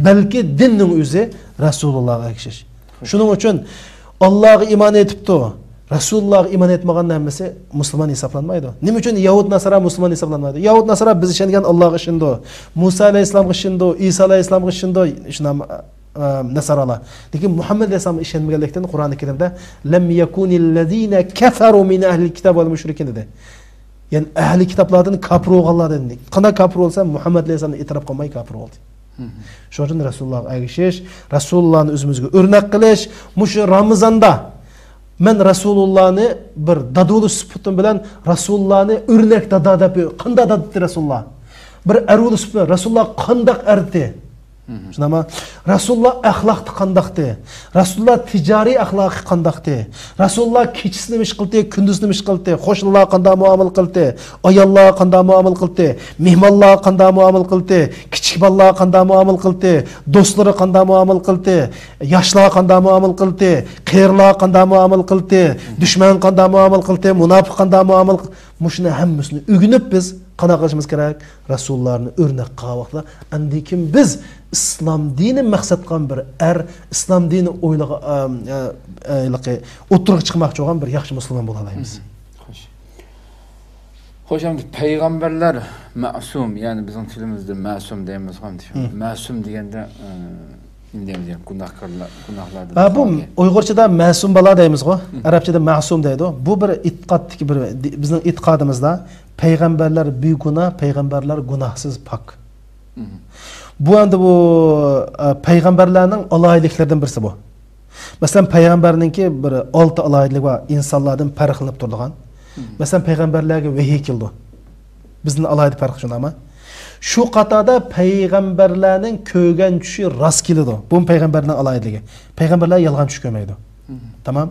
بەلكى دىننىڭ ئۆزى رەسۇلۇللاغا ئەگىشىش. شۇنىڭ ئۈچۈن ئاللاغا ئىمان ئېيتىپتۇ، رەسۇلۇللاغا ئىمان ئېيتمىغاننىڭ ھەممىسى مۇسۇلمان ھېسابلانمايدۇ. نېمە ئۈچۈن يەھۇد ناسارا مۇسۇلمان ھېسابلانمايدۇ؟ يەھۇد ناسارا بىز ئىشەنگەن ئاللاغا ئىشىنىدۇ، مۇسا ئەلەيھىسسالامغا ئىشىنىدۇ، ئىسا ئەلەيھىسسالامغا ئىشىنىدۇ، ئىشىنام-، ئە، ناسارالار. لېكىن مۇھەممەد ئەلەيھىسسالامغا ئىشەنمىگەنلىكتىن، قۇرئانى كەرىمدە، لەم يەكۇنىللەزىنە كەفەرۇ مىن ئەھلىل كىتاب ۋەل مۇشرىكىن دېدى. يەنى ئەھلى كىتابلاردىن كاپىر بولغانلار دېدى. قانداق كاپىر بولسا، مۇھەممەد ئەلەيھىسسالامنى ئېتىراپ قىلماي كاپىر بولدى. شۇنىڭ ئۈچۈن رەسۇلۇللاغا ئەگىشىش، رەسۇلۇللانى ئۆزىمىزگە ئۆرنەك قىلىش، مۇشۇ رامىزاندا مەن رەسۇلۇللانى بىر دادا بولۇش سۈپىتىم بىلەن رەسۇلۇللانى ئۆرنەك دادا دەپ، قانداق دادا دېدى رەسۇلۇللا؟ بىر ئەر بولۇش سۈپىتى بىلەن رەسۇلۇللا قانداق ئەردى؟ شۇنداقمۇ؟ رەسۇلۇللا ئەخلاقتا قانداقتى؟ رەسۇلۇللا تىجارىي ئەخلاقى قانداقتى؟ رەسۇلۇللا كېچىسى نېمە ئىش قىلدى، كۈندۈزى نېمە ئىش قىلدى؟ قوشنىلارغا قانداق مۇئامىلە قىلدى؟ ئاياللارغا قانداق مۇئامىلە قىلدى؟ مېھمانلارغا قانداق مۇئامىلە قىلدى؟ كىچىك بالىلارغا قانداق مۇئامىلە قىلدى؟ دوستلىرىغا قانداق مۇئامىلە قىلدى؟ ياشلارغا قانداق مۇئامىلە قىلدى؟ قېرىلارغا قانداق مۇئامىلە قىلدى؟ دۈشمەنگە قانداق مۇئامىلە قىلدى؟ مۇناپىق قانداق مۇئامىلە قىلدى؟ مۇشۇنى ھەممىسىنى ئۆگىنىپ بىز قانداق قىلىشىمىز كېرەك؟ رەسۇلۇللانى ئۆرنەك قىلغان ۋاقىتتا ئاندىن كېيىن بىز ئىسلام دىنى مەقسەت قىلغان بىر ئەر، ئىسلام دىنى ئويلىغان، ئە، ئە، ئە، ئوتتۇرىغا چىقماقچى بولغان بىر ياخشى مۇسۇلمان بولالايمىز. خوش. خوش، ئەمدى پەيغەمبەرلەر مەسۇم، يەنى بىزنىڭ تىلىمىزدا مەسۇم دەيمىزغۇ ئەمدى. مەسۇم دېگەندە، ئە، نېمە دەيمىز، يەنى گۇناھكارلار، گۇناھلاردىن ھە، بۇ خالىي. ئۇيغۇرچىدا مەسۇم بالا دەيمىزغۇ، ئەرەبچىدە مەسۇم دەيدۇ. بۇ بىر ئېتىقادتىكى بىر، بىزنىڭ ئېتىقادىمىزدا پەيغەمبەرلەر بىگۇناھ، پەيغەمبەرلەر گۇناھسىز، پاك. بۇ ئەمدى بۇ، ئە، پەيغەمبەرلەرنىڭ ئالاھىدىلىكلىرىدىن بىرسى بۇ. مەسىلەن، پەيغەمبەرنىڭكى بىر ئالتە ئالاھىدىلىكى بار، ئىنسانلاردىن پەرقلىنىپ تۇرىدىغان. مەسىلەن، پەيغەمبەرلەرگە ۋەھىي كېلىدۇ. بىزدىن ئالاھىدە پەرقى شۇنداقمۇ؟ شۇ قاتاردا پەيغەمبەرلەرنىڭ كۆرگەن چۈشى راست كېلىدۇ. بۇمۇ پەيغەمبەرنىڭ ئالاھىدىلىكى. پەيغەمبەرلەر يالغان چۈش كۆرمەيدۇ. تامام.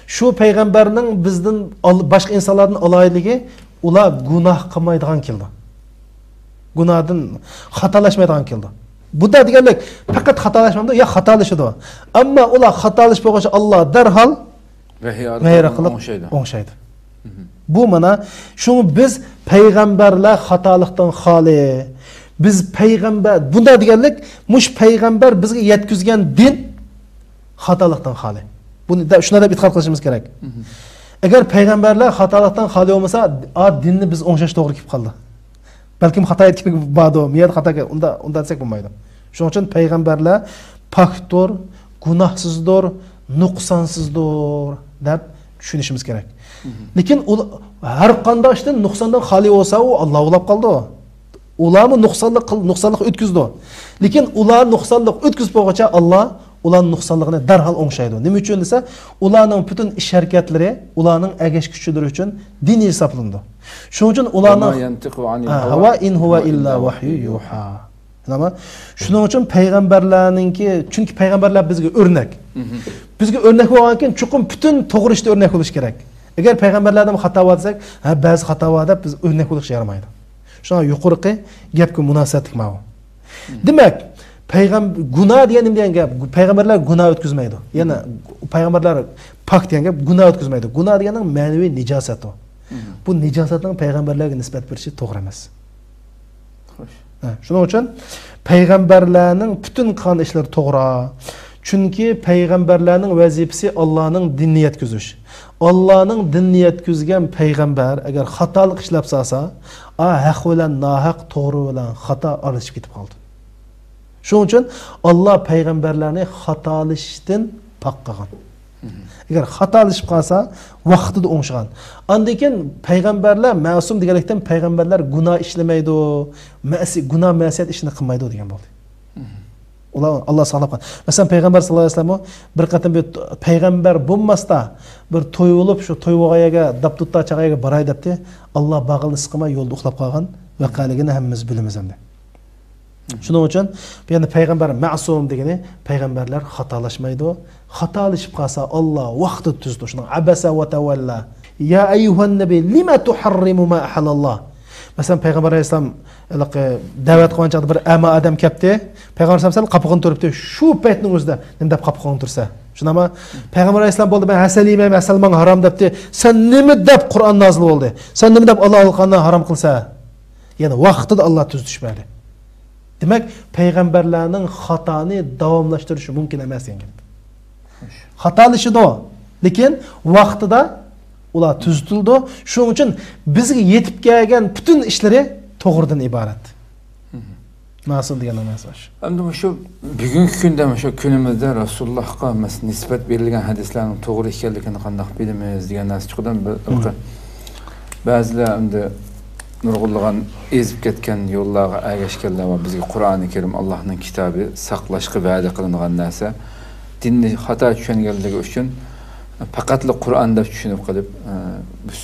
شۇ پەيغەمبەرنىڭ بىزدىن ئال-، باشقا ئىنسانلاردىن ئالاھىدىلىكى، ئۇلار گۇناھ قىلمايدىغان كېلىدۇ. گۇناھدىن خاتالاشمايدىغان كېلىدۇ. بۇنداق دېگەنلىك، پەقەت خاتالاشمايدۇ، يا خاتالىشىدۇ. ئەمما ئۇلار خاتالىشىپ بولغۇچە ئاللا دەرھال ۋەھىي ۋەھىي ئارقىلىق ئارقىلىق ئوڭشايدۇ. ئوڭشايدۇ. بۇ مانا، شۇڭا بىز پەيغەمبەرلەر خاتالىقتىن خالىي. بىز پەيغەمبەر، بۇنداق دېگەنلىك، مۇشۇ پەيغەمبەر بىزگە يەتكۈزگەن دىن خاتالىقتىن خالىي. بۇنى دە-، شۇنداق دەپ ئېتىقاد قىلىشىمىز كېرەك. ئەگەر پەيغەمبەرلەر خاتالىقتىن خالىي بولمىسا، ئا، دىننى بىز ئوڭشاش توغرا كېلىپ قالدى. بەلكىم خاتا ئېيتكىنى باردۇ، مۇ يەردە خاتا ئۇندا، ئۇندا دېسەك بولمايدۇ. شۇنىڭ ئۈچۈن پەيغەمبەرلەر پاكتۇر، گۇناھسىزدۇر، نۇقسانسىزدۇر دەپ چۈشىنىشىمىز كېرەك. لېكىن ئۇل-، ھەر قانداق ئىشتىن نۇقساندىن خالىي بولسا، ئۇ ئاللا بولاپ قالىدۇ. ئۇلارمۇ نۇقسانلىق قىل-، نۇقسانلىق ئۆتكۈزىدۇ. لېكىن ئۇلار نۇقسانلىق ئۆتكۈزۈپ بولغۇچە ئاللا ئۇلارنىڭ نۇقسانلىقىنى دەرھال ئوڭشايدۇ. نېمە ئۈچۈن دېسە، ئۇلارنىڭ پۈتۈن ئىش ھەرىكەتلىرى ئۇلارنىڭ ئەگەشكۈچىلىرى ئۈچۈن دىنىي ھېسابلىنىدۇ. شۇنىڭ ئۈچۈن ئۇلارنىڭ، ھە، ھەۋا ئىن ھۇۋە ئىللا ۋەھيۇ يۇھا. شۇنىڭ ئۈچۈن پەيغەمبەرلەرنىڭكى، چۈنكى پەيغەمبەرلەر بىزگە ئۆرنەك. بىزگە ئۆرنەك بولغاندىن كېيىن چوقۇم پۈتۈن توغرا ئىشتا ئۆرنەك بولۇش كېرەك. ئەگەر پەيغەمبەرلەردىمۇ خاتا بار دېسەك، ھە، بەزى خاتا بار دەپ بىز ئۆرنەك بولۇشقا يارىمايدۇ. شۇڭا يۇقىرىقى گەپكە مۇناسىۋەتلىك ماۋۇ. دېمەك، پەيغەم-، گۇناھ دېگەن نېمە دېگەن گەپ؟ پەيغەمبەرلەر گۇناھ ئۆتكۈزمەيدۇ. يەنە پەيغەمبەرلەر پاك دېگەن گەپ، گۇناھ ئۆتكۈزمەيدۇ. گۇناھ دېگەننىڭ مەنىۋى نىجاسەتۇ. بۇ نىجاسەتنىڭ پەيغەمبەرلەرگە نىسبەت بېرىشى توغرا ئەمەس. ھە، شۇنىڭ ئۈچۈن پەيغەمبەرلەرنىڭ پۈتۈن قىلغان ئىشلىرى توغرا. چۈنكى پەيغەمبەرلەرنىڭ ۋەزىپىسى ئاللانىڭ دىنىنى يەتكۈزۈش. ئاللانىڭ دىنىنى يەتكۈزگەن پەيغەمبەر ئەگەر خاتالىق ئىشلەپ سالسا، ئا، ھەق بىلەن ناھەق، توغرا بىلەن خاتا ئارىلىشىپ كېتىپ قالىدۇ. شۇنىڭ ئۈچۈن ئاللا پەيغەمبەرلەرنى خاتالىشىشتىن پاك قىلغان. ئەگەر خاتالىشىپ قالسا، ۋاقتىدا ئوڭشىغان. ئاندىن كېيىن پەيغەمبەرلەر مەسۇم دېگەنلىكتىن، پەيغەمبەرلەر گۇناھ ئىشلىمەيدۇ، مەسى-، گۇناھ مەسىيەت ئىشىنى قىلمايدۇ دېگەن بولدى. ئۇلار، ئاللا ساقلاپ قالغان. مەسىلەن، پەيغەمبەر ساللاللاھۇ ئەلەيھى ۋەسەللەممۇ بىر قېتىم بىر پەيغەمبەر بولماستا، بىر توي بولۇپ، شۇ توي بولغان يەرگە، داپ-دۇتتا چاغان يەرگە باراي دەپتى. ئاللا بارغىلى ئىستىماي، يولدا ئۇخلاپ قالغان ۋەقەلىكىنى ھەممىمىز بىلىمىز ئەمدى. شۇنىڭ ئۈچۈن بۇ يەردە پەيغەمبەر مەسۇم دېگىنى، پەيغەمبەرلەر خاتالاشمايدۇ. خاتالىشىپ قالسا، ئاللا ۋاقتىدا تۈزىتىدۇ. شۇنىڭ ئەبەسە ۋە تەۋەللا. يا ئەييۇھەن نەبىي، لىمە تۇھەررىمۇ ما ئەھەللاللا. مەسىلەن، پەيغەمبەر ئەلەيھىسسالام ھېلىقى دەۋەت قىلغان چاغدا بىر ئەما ئادەم كەپتى. پەيغەمبەر ئەلەيھىسسالام سەل قاپىقىنى تۈرۈپتۇ. شۇ پەيتنىڭ ئۆزىدە نېمە دەپ قاپىقىنى تۈرسە؟ شۇنداقمۇ؟ پەيغەمبەر ئەلەيھىسسالام بولدى، مەن ھەسەل يېمەيمەن، ھەسەل ماڭا ھارام دەپتى. سەن نېمە دەپ قۇرئان نازىل بولدى؟ سەن نېمە دەپ ئاللا ھالقاننى ھارام قىلسا؟ يەنى ۋاقتىدا ئاللا تۈزىتىش بەردى. دېمەك، پەيغەمبەرلەرنىڭ خاتانى داۋاملاشتۇرۇشى مۇمكىن ئەمەس دېگەن گەپ. خاتالىشىدۇ، لېكىن ۋاقتىدا ئۇلار تۈزىتىلىدۇ. شۇنىڭ ئۈچۈن بىزگە يېتىپ كەلگەن پۈتۈن ئىشلىرى توغرىدىن ئىبارەت. مەسۇم دېگەننىڭ مەنىسى شۇ. ئەمدى مۇشۇ بۈگۈنكى كۈندە، مۇشۇ كۈنىمىزدە رەسۇلۇللاھقا مەس-، نىسبەت بېرىلگەن ھەدىسلەرنىڭ توغرا ئىكەنلىكىنى قانداق بىلىمىز دېگەن نەرسە چىقىدۇ. بەزىلەر ئەمدى نۇرغۇنلىغان ئېزىپ كەتكەن يوللارغا ئەگەشكەنلەر بار. بىزگە قۇرئانى كەرىم ئاللاھنىڭ كىتابى، ساقلاشقا ۋەدە قىلىنغان نەرسە. دىننى خاتا چۈشەنگەنلىكى ئۈچۈن پەقەتلا قۇرئان دەپ چۈشىنىپ قېلىپ، ئە،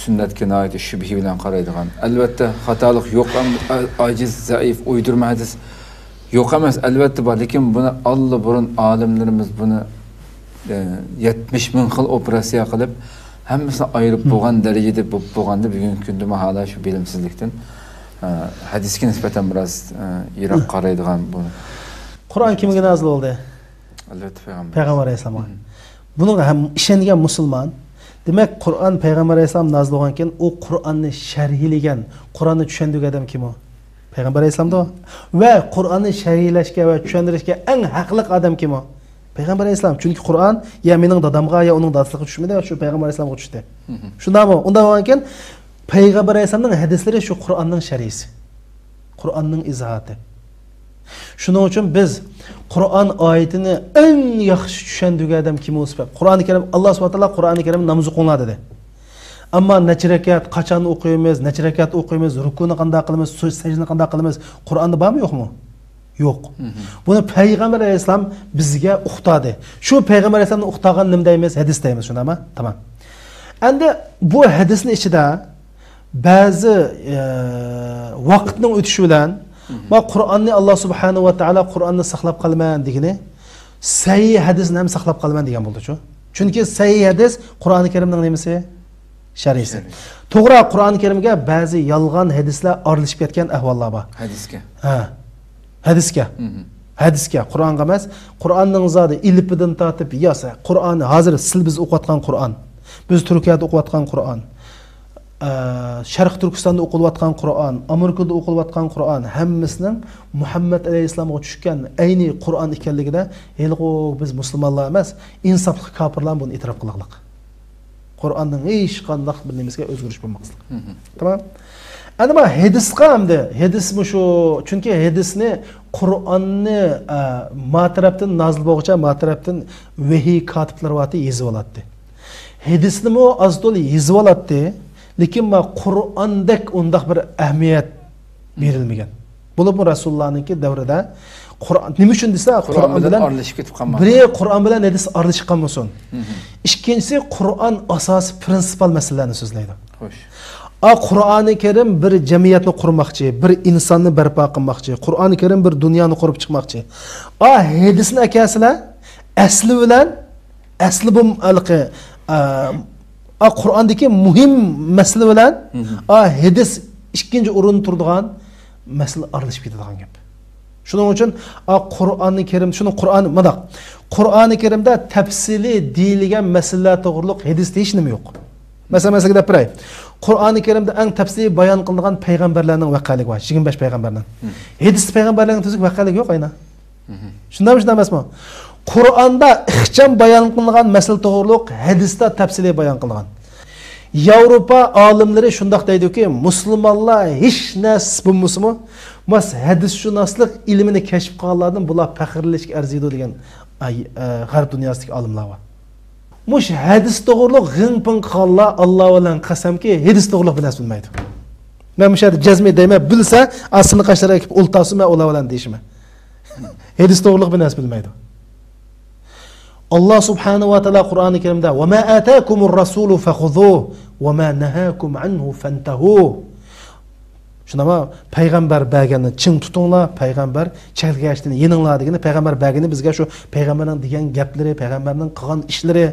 سۈننەتكە ناھايىتى شۈبھە بىلەن قارايدىغان. ئەلۋەتتە، خاتالىق يوق، ئەم-، ئا-، ئاجىز، زەئىپ، ئويدۇرما ھەدىس يوق ئەمەس، ئەلۋەتتە بار. لېكىن بۇنى ئاللىبۇرۇن ئالىملىرىمىز بۇنى، ئە، يەتمىش مىڭ خىل ئوپېراتسىيە قىلىپ، ھەممىسىنى ئايرىپ بولغان دەرىجىدە بولۇپ بولغاندا، بۈگۈنكى كۈندىمۇ ھالا شۇ بىلىمسىزلىكتىن، ئە، ھەدىسكە نىسبەتەن بىراز، ئە، يىراق قارايدىغان بۇ. قۇرئان كىمگە نازىل بولدى؟ ئەلۋەتتە، پەيغەمبەر. پەيغەمبەر ئەلەيھىسسالامغا. بۇنىڭغا ھەم ئىشەنگەن مۇسۇلمان. دېمەك، قۇرئان پەيغەمبەر ئەلەيھىسسالام نازىل بولغان كېيىن، ئۇ قۇرئاننى شەرھلىگەن، قۇرئاننى چۈشەندۈرگەن ئادەم كىم ئۇ؟ پەيغەمبەر ئەلەيھىسسالامدۇ. ۋە قۇرئاننى شەرھلەشكە ۋە چۈشەندۈرۈشكە ئەڭ ھەقلىق ئادەم كىم ئۇ؟ پەيغەمبەر ئەلەيھىسسالام. چۈنكى قۇرئان يا مېنىڭ دادامغا، يا ئۇنىڭ دادىسىغا چۈشمىدى، شۇ پەيغەمبەر ئەلەيھىسسالامغا چۈشتى. شۇنداقمۇ؟ ئۇنداق بولغان كېيىن، پەيغەمبەر ئەلەيھىسسالامنىڭ ھەدىسلىرى شۇ قۇرئاننىڭ شەرھىسى. قۇرئاننىڭ ئىزاھاتى. شۇنىڭ ئۈچۈن بىز قۇرئان ئايىتىنى ئەڭ ياخشى چۈشەندۈرگەن ئادەم كىم بولسا، قۇرئانى كەرىم، ئاللا سۇبھانەھۇ ۋە تائالا قۇرئانى كەرىمنى ناماز ئوقۇڭلار دېدى. ئەمما نەچچە رەكەت، قاچان ئوقۇيمىز، نەچچە رەكەت ئوقۇيمىز، رۇكۇنى قانداق قىلىمىز، سۈ-، سەجدىنى قانداق قىلىمىز، قۇرئاندا بارمۇ يوقمۇ؟ يوق. بۇنى پەيغەمبەر ئەلەيھىسسالام بىزگە ئۇقتاردى. شۇ پەيغەمبەر ئەلەيھىسسالامنى ئۇقتارغان نېمە دەيمىز؟ ھەدىس دەيمىز، شۇنداقمۇ؟ تامام. ئەمدى بۇ ھەدىسنىڭ ئىچىدە بەزى، ئە، ۋاقىتنىڭ ئۆتۈشى بىلەن، ما قۇرئاننى، ئاللا سۇبھانەھۇ ۋە تائالا قۇرئاننى ساقلاپ قالىمەن دېگىنى، سەھىھ ھەدىسنى ھەم ساقلاپ قالىمەن دېگەن بولىدۇچۇ. چۈنكى سەھىھ ھەدىس قۇرئانى كەرىمنىڭ نېمىسى؟ شەرھىسى. توغرا، قۇرئانى كەرىمگە بەزى يالغان ھەدىسلەر ئارىلىشىپ كەتكەن ئەھۋاللار بار. ھەدىسكە. ھە. ھەدىسكە. ھەدىسكە، قۇرئانغا ئەمەس. قۇرئاننىڭ زادى ئېلىپىدىن تارتىپ، ياسا، قۇرئان ھازىر سىل بىز ئوقۇۋاتقان قۇرئان، بىز تۈركىيەدە ئوقۇۋاتقان قۇرئان، ئە، شەرقىي تۈركىستاندا ئوقۇلۇۋاتقان قۇرئان، ئامېرىكىدا ئوقۇلۇۋاتقان قۇرئان، ھەممىسىنىڭ مۇھەممەد ئەلەيھىسسالامغا چۈشكەن ئەينى قۇرئان ئىكەنلىكىدە، ھېلىقى بىز مۇسۇلمانلار ئەمەس، ئىنساپلىق كاپىرلار بۇنى ئېتىراپ قىلغانلىق. قۇرئاننىڭ ھېچقانداق بىر نېمىسىگە ئۆزگىرىش بولماسلىق. تامام. ئەمدى ما ھەدىسقا ئەمدى، ھەدىس مۇشۇ، چۈنكى ھەدىسنى قۇرئاننى، ئە، ما تەرەپتىن نازىل بولغۇچە ما تەرەپتىن ۋەھىي كاتىپلىرى بارتى، يېزىۋالاتتى. ھەدىسنىمۇ ئاز تولا يېزىۋالاتتى، لېكىن ما قۇرئاندەك ئۇنداق بىر ئەھمىيەت بېرىلمىگەن. بولۇپمۇ رەسۇلۇللانىڭكى دەۋرىدە قۇرئان، نېمە ئۈچۈن دېسە، قۇرئان قۇرئان بىلەن بىلەن ئارىلىشىپ كېتىپ قالمىغان. بىرى، قۇرئان بىلەن ھەدىس ئارىلىشىپ قالمىسۇن. ئىككىنچىسى، قۇرئان ئاساسىي پرىنسىپال مەسىلىلەرنى سۆزلەيدۇ. خوش. ئا، قۇرئانى كەرىم بىر جەمئىيەتنى قۇرماقچى، بىر ئىنساننى بەرپا قىلماقچى، قۇرئانى كەرىم بىر دۇنيانى قۇرۇپ چىقماقچى. ئا، ھەدىسنى ئەكەلسىلەر، ئەسلى بىلەن، ئەسلى بۇ، ھېلىقى، ئا، ئا، قۇرئاندىكى مۇھىم مەسىلە بىلەن، ئا، ھەدىس ئىككىنچى ئورۇندا تۇرىدىغان مەسىلە ئارىلىشىپ كېتىدىغان گەپ. شۇنىڭ ئۈچۈن، ئا، قۇرئانى كەرىم، شۇنى قۇرئان، مۇنداق، قۇرئانى كەرىمدە تەپسىلىي دېيىلگەن مەسىلىلەر توغرۇلۇق ھەدىستە ھېچ نېمە يوق. مەسىلەن، مەن سىزگە دەپ بېرەي. قۇرئانى كەرىمدە ئەڭ تەپسىلىي بايان قىلىنغان پەيغەمبەرلەرنىڭ ۋەقەلىكى بار، يىگىرمە بەش پەيغەمبەرنىڭ. ھەدىستە پەيغەمبەرلەرنىڭ تۈزۈك ۋەقەلىكى يوق ئاينا. شۇنداقمۇ، شۇنداق ئەمەسمۇ؟ قۇرئاندا ئىخچام بايان قىلىنغان مەسىلە توغرۇلۇق ھەدىستە تەپسىلىي بايان قىلىنغان. ياۋروپا ئالىملىرى شۇنداق دەيدۇكى، مۇسۇلمانلار ھېچ نەرسىسى بولمىسىمۇ، ماس ھەدىسشۇناسلىق ئىلمىنى كەشىپ قىلغانلاردىن بۇلار پەخىرلىنىشكە ئەرزىيدۇ دېگەن، ئاي، ئە، غەرب دۇنياسىدىكى ئالىملار بار. مۇش ھەدىس توغرۇلۇق غىڭ پىڭ قىلغانلار، ئاللا بىلەن قەسەمكى، ھەدىس توغرۇلۇق بىر نەرسە بىلمەيدۇ. مەن مۇشۇ يەردە جەزمەي دەيمەن، بىلسە، ئاستىنى قاشلىرىغا كېلىپ ئولتۇرسۇن، مەن ئۇلار بىلەن دېيىشىمەن. ھەدىس توغرۇلۇق بىر نەرسە بىلمەيدۇ. ئاللا سۇبھانەھۇ ۋە تائالا قۇرئانى كەرىمدە، «وما آتاكم الرسول فخذوه وما نهاكم عنه فانتهوا.» شۇنداقمۇ؟ پەيغەمبەر بەرگەننى چىڭ تۇتۇڭلار، پەيغەمبەر چەكلىگەن ئىشتىن يېنىڭلار دېگىنى، پەيغەمبەر بەرگىنى بىزگە شۇ پەيغەمبەرنىڭ دېگەن گەپلىرى، پەيغەمبەرنىڭ قىلغان ئىشلىرى.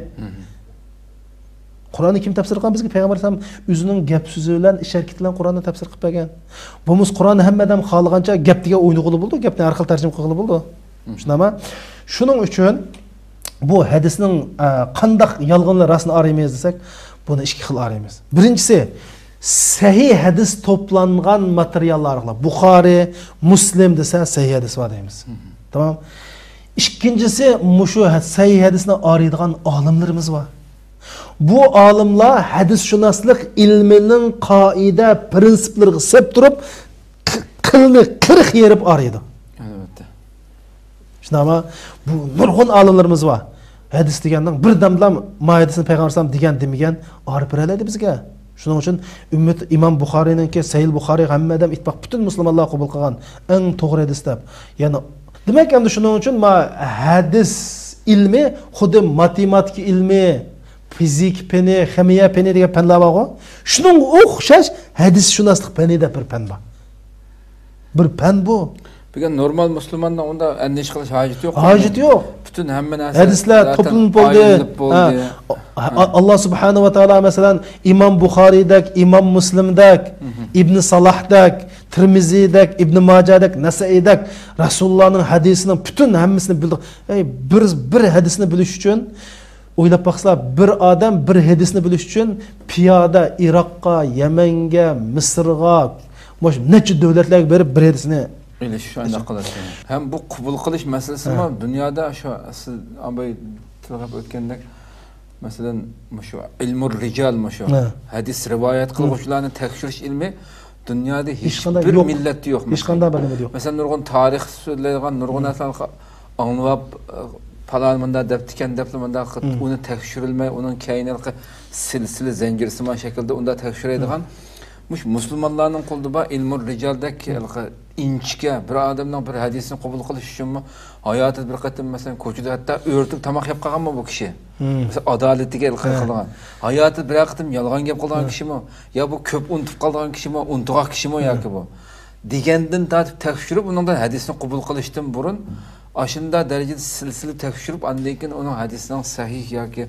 قۇرئاننى كىم تەپسىر قىلغان؟ بىزگە پەيغەمبەر ئەلەيھىسسالام ئۆزىنىڭ گەپ سۆزى بىلەن، ئىش ھەرىكىتى بىلەن قۇرئاننى تەپسىر قىلىپ بەرگەن. بولمىسا قۇرئاننى ھەممە ئادەم خالىغانچە گەپ دېگەن ئوينىغىلى بولىدۇ، گەپنى ھەر خىل تەرجىمە قىلغىلى بولىدۇ. شۇنداقمۇ؟ شۇنىڭ ئۈچۈن بۇ ھەدىسنىڭ، ئە، قانداق يالغىنىنى راستىنى ئايرىيمىز دېسەك، بۇنى ئىككى خىل ئايرىيمىز. بىرىنچىسى، سەھىھ ھەدىس توپلانغان ماتېرىياللار ئارقىلىق، بۇخارى، مۇسلىم دېسە سەھىھ ھەدىس بار دەيمىز. تامام. ئىككىنچىسى، مۇشۇ ھە-، سەھىھ ھەدىسنى ئايرىيدىغان ئالىملىرىمىز بار. بۇ ئالىملار ھەدىسشۇناسلىق ئىلمىنىڭ قائىدە، پىرىنسىپلىرىغا سەپ تۇرۇپ، ق-، قىلنى قىرىق يېرىپ ئايرىيدۇ. ئەلۋەتتە. شۇنداقمۇ؟ بۇ نۇرغۇن ئالىملىرىمىز بار. ھەدىس دېگەننىڭ بىر دەمدىلا ما ھەدىسنى پەيغەمبەر ئەلەيھىسسالام دېگەن دېمىگەن ئايرىپ بېرەلەيدۇ بىزگە. شۇنىڭ ئۈچۈن ئۈممەت ئىمام بۇخارىينىڭكى سەھىھ بۇخارى ھەممە ئادەم ئىتتىپاق پۈتۈن مۇسۇلمانلار قوبۇل قىلغان ئەڭ توغرا ھەدىس دەپ. يەنى دېمەك، ئەمدى شۇنىڭ ئۈچۈن ما ھەدىس ئىلمى خۇددى ماتېماتىكا ئىلمى، فىزىكا پېنى، خىمىيە پېنى دېگەن پەنلەر بارغۇ. شۇنىڭغا ئوخشاش ھەدىسشۇناسلىق پېنى دەپ بىر پەن بار. بىر پەن بۇ. بۈگۈن نورمال مۇسۇلماننىڭ ئۇنداق ئەندىشە قىلىش ھاجىتى يوق. ھاجىتى يوق. پۈتۈن ھەممە نەرسە ھەدىسلەر زاتەن توپلىنىپ بولدى. ئايلىنىپ بولدى. ھە. ئا-، ئا-، ئاللا سۇبھانەھۇ ۋە تائالا، مەسىلەن، ئىمام بۇخارىدەك، ئىمام مۇسلىمدەك، ئىبن سالاھدەك، تىرمىزىدەك، ئىبن ماجادەك، نەسائىدەك رەسۇلۇللانىڭ ھەدىسىنىڭ پۈتۈن ھەممىسىنى بىلدى. ئەي، بىر، بىر ھەدىسنى بىلىش ئۈچۈن ئويلاپ باقسىلا، بىر ئادەم بىر ھەدىسنى بىلىش ئۈچۈن پىيادە ئىراققا، يەمەنگە، مىسىرغا، مۇشۇ نەچچە دۆلەتلەرگە بېرىپ بىر ھەدىسنى ئېلىش، شۇنداق قىلىش. ھەم بۇ قوبۇل قىلىش مەسىلىسىمۇ ھە. دۇنيادا شۇ سىز ئاباي تىلغاپ ئۆتكەندەك، مەسىلەن، مۇشۇ ئىلمۇ رىجال، مۇشۇ ھە. ھەدىس رىۋايەت ھە. قىلغۇچىلارنى تەكشۈرۈش ئىلمى دۇنيادا ھېچ ھېچقانداق بىر يوق. مىللەتتە يوق. ھېچقانداق بىر نېمىدە يوق. مەسىلەن، نۇرغۇن تارىخ سۆزلەيدىغان، نۇرغۇن ھە. نەرسىلەرنى ئاڭلاپ، پالان مۇنداق دەپتىكەن دەپلا مۇنداق قىلىپ، ھە. ئۇنى تەكشۈرۈلمەي، ئۇنىڭ كەينى ھېلىقى سىلسىلە زەنجىرسىمان شەكىلدە ئۇنداق تەكشۈرەيدىغان، ھە. مۇشۇ مۇسۇلمانلارنىڭ قولىدا بار ئىلمۇ رىجالدەك ھېلىقى ئىنچىكە، بىر ئادەمنىڭ بىر ھەدىسىنى قوبۇل قىلىش ئۈچۈنمۇ ھاياتىدا بىر قېتىم، مەسىلەن، كوچىدا ھەتتا ئۆرتۈپ تاماق يەپ قالغانمۇ بۇ كىشى؟ مەسىلەن، ئادالىتىگە ھە. قىلغان. ھاياتىدا بىرەر قېتىم يالغان گەپ قىلىدىغان ھە. كىشىمۇ؟ يا بۇ كۆپ ئۇنتۇپ قالىدىغان كىشىمۇ، ئۇنتۇغاق كىشىمۇ ھە. ياكى بۇ؟ دېگەندىن تارتىپ تەكشۈرۈپ، ئۇنىڭدىن ھەدىسنى قوبۇل قىلىشتىن بۇرۇن، ئاشۇنداق دەرىجىدە سىلسىلە تەكشۈرۈپ، ئاندىن كېيىن ئۇنىڭ ھەدىسىنىڭ سەھىھ ياكى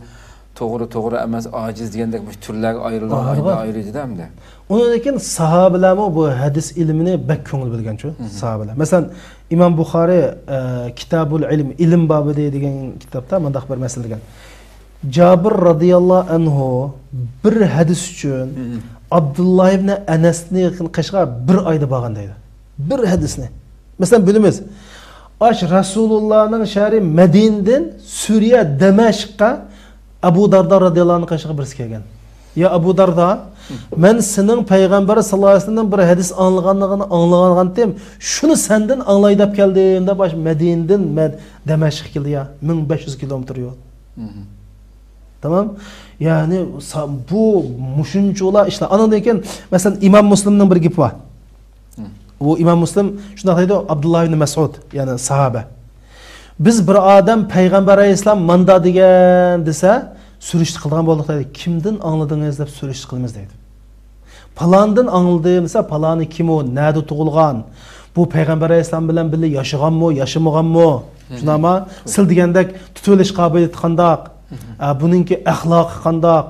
توغرا، توغرا ئەمەس، ئاجىز دېگەندەك مۇشۇ تۈرلەرگە ئايرىلىدۇ، ئايرىلىدۇ ئەمدى. ئۇنىڭدىن كېيىن ساھابىلەرمۇ بۇ ھەدىس ئىلمىنى بەك كۆڭۈل بۆلگەنچۇ، ساھابىلەر. مەسىلەن، ئىمام بۇخارى، ئە، كىتابۇل ئىلم، ئىلىم بابىدى دېگەن كىتابتا مۇنداق بىر مەسىلە دېگەن. جابىر رازىياللاھۇ ئەنھۇ بىر ھەدىس ئۈچۈن ئابدۇللا ئىبنى ئەنەسنى قېشىغا بىر ئايدا بارغان دەيدۇ. بىر ھەدىسنى. مەسىلەن، بىلىمىز. ئاش رەسۇلۇللانىڭ شەھىرى مەدىنىدىن سۈرىيە دەمەشققە ئەبۇ داردا رازىياللاھۇ ئەنھۇ قېشىغا بىرسى كەلگەن. يا ئەبۇ داردا، مەن سېنىڭ پەيغەمبەر ساللاللاھۇ ئەلەيھى ۋەسەللەمدىن بىر ھەدىس ئاڭلىغانلىقىنى ئاڭلىغانتىم، شۇنى سەندىن ئاڭلاي دەپ كەلدىم دەپ، ئاشۇ مەدىنىدىن مەد-، دەمەشققە كەلدى يا. مىڭ بەش يۈز كىلومېتىر يول. تامام. يەنى سا-، بۇ مۇشۇنچىۋالا ئىشلار. ئانىڭدىن كېيىن، مەسىلەن، ئىمام مۇسلىمنىڭ بىر گېپى بار. ئۇ ئىمام مۇسلىم شۇنداق دەيدۇ، ئابدۇللا ئىبنى مەسئۇد، يەنى ساھابە. بىز بىر ئادەم پەيغەمبەر ئەلەيھىسسالام ماندا دېگەن دېسە، سۈرۈشتە قىلىدىغان بولدۇق دەيدۇ. كىمدىن ئاڭلىدىڭىز دەپ سۈرۈشتە قىلىمىز دەيدۇ. پالاندىن ئاڭلىدىم دېسە، پالانى كىم ئۇ، نەدە تۇغۇلغان، بۇ پەيغەمبەر ئەلەيھىسسالام بىلەن بىللە ياشىغانمۇ، ياشىمىغانمۇ؟ شۇنداقمۇ؟ سىل دېگەندەك تۇتۇۋېلىش قابىلىيىتى قانداق؟ ئە، بۇنىڭكى ئەخلاقى قانداق؟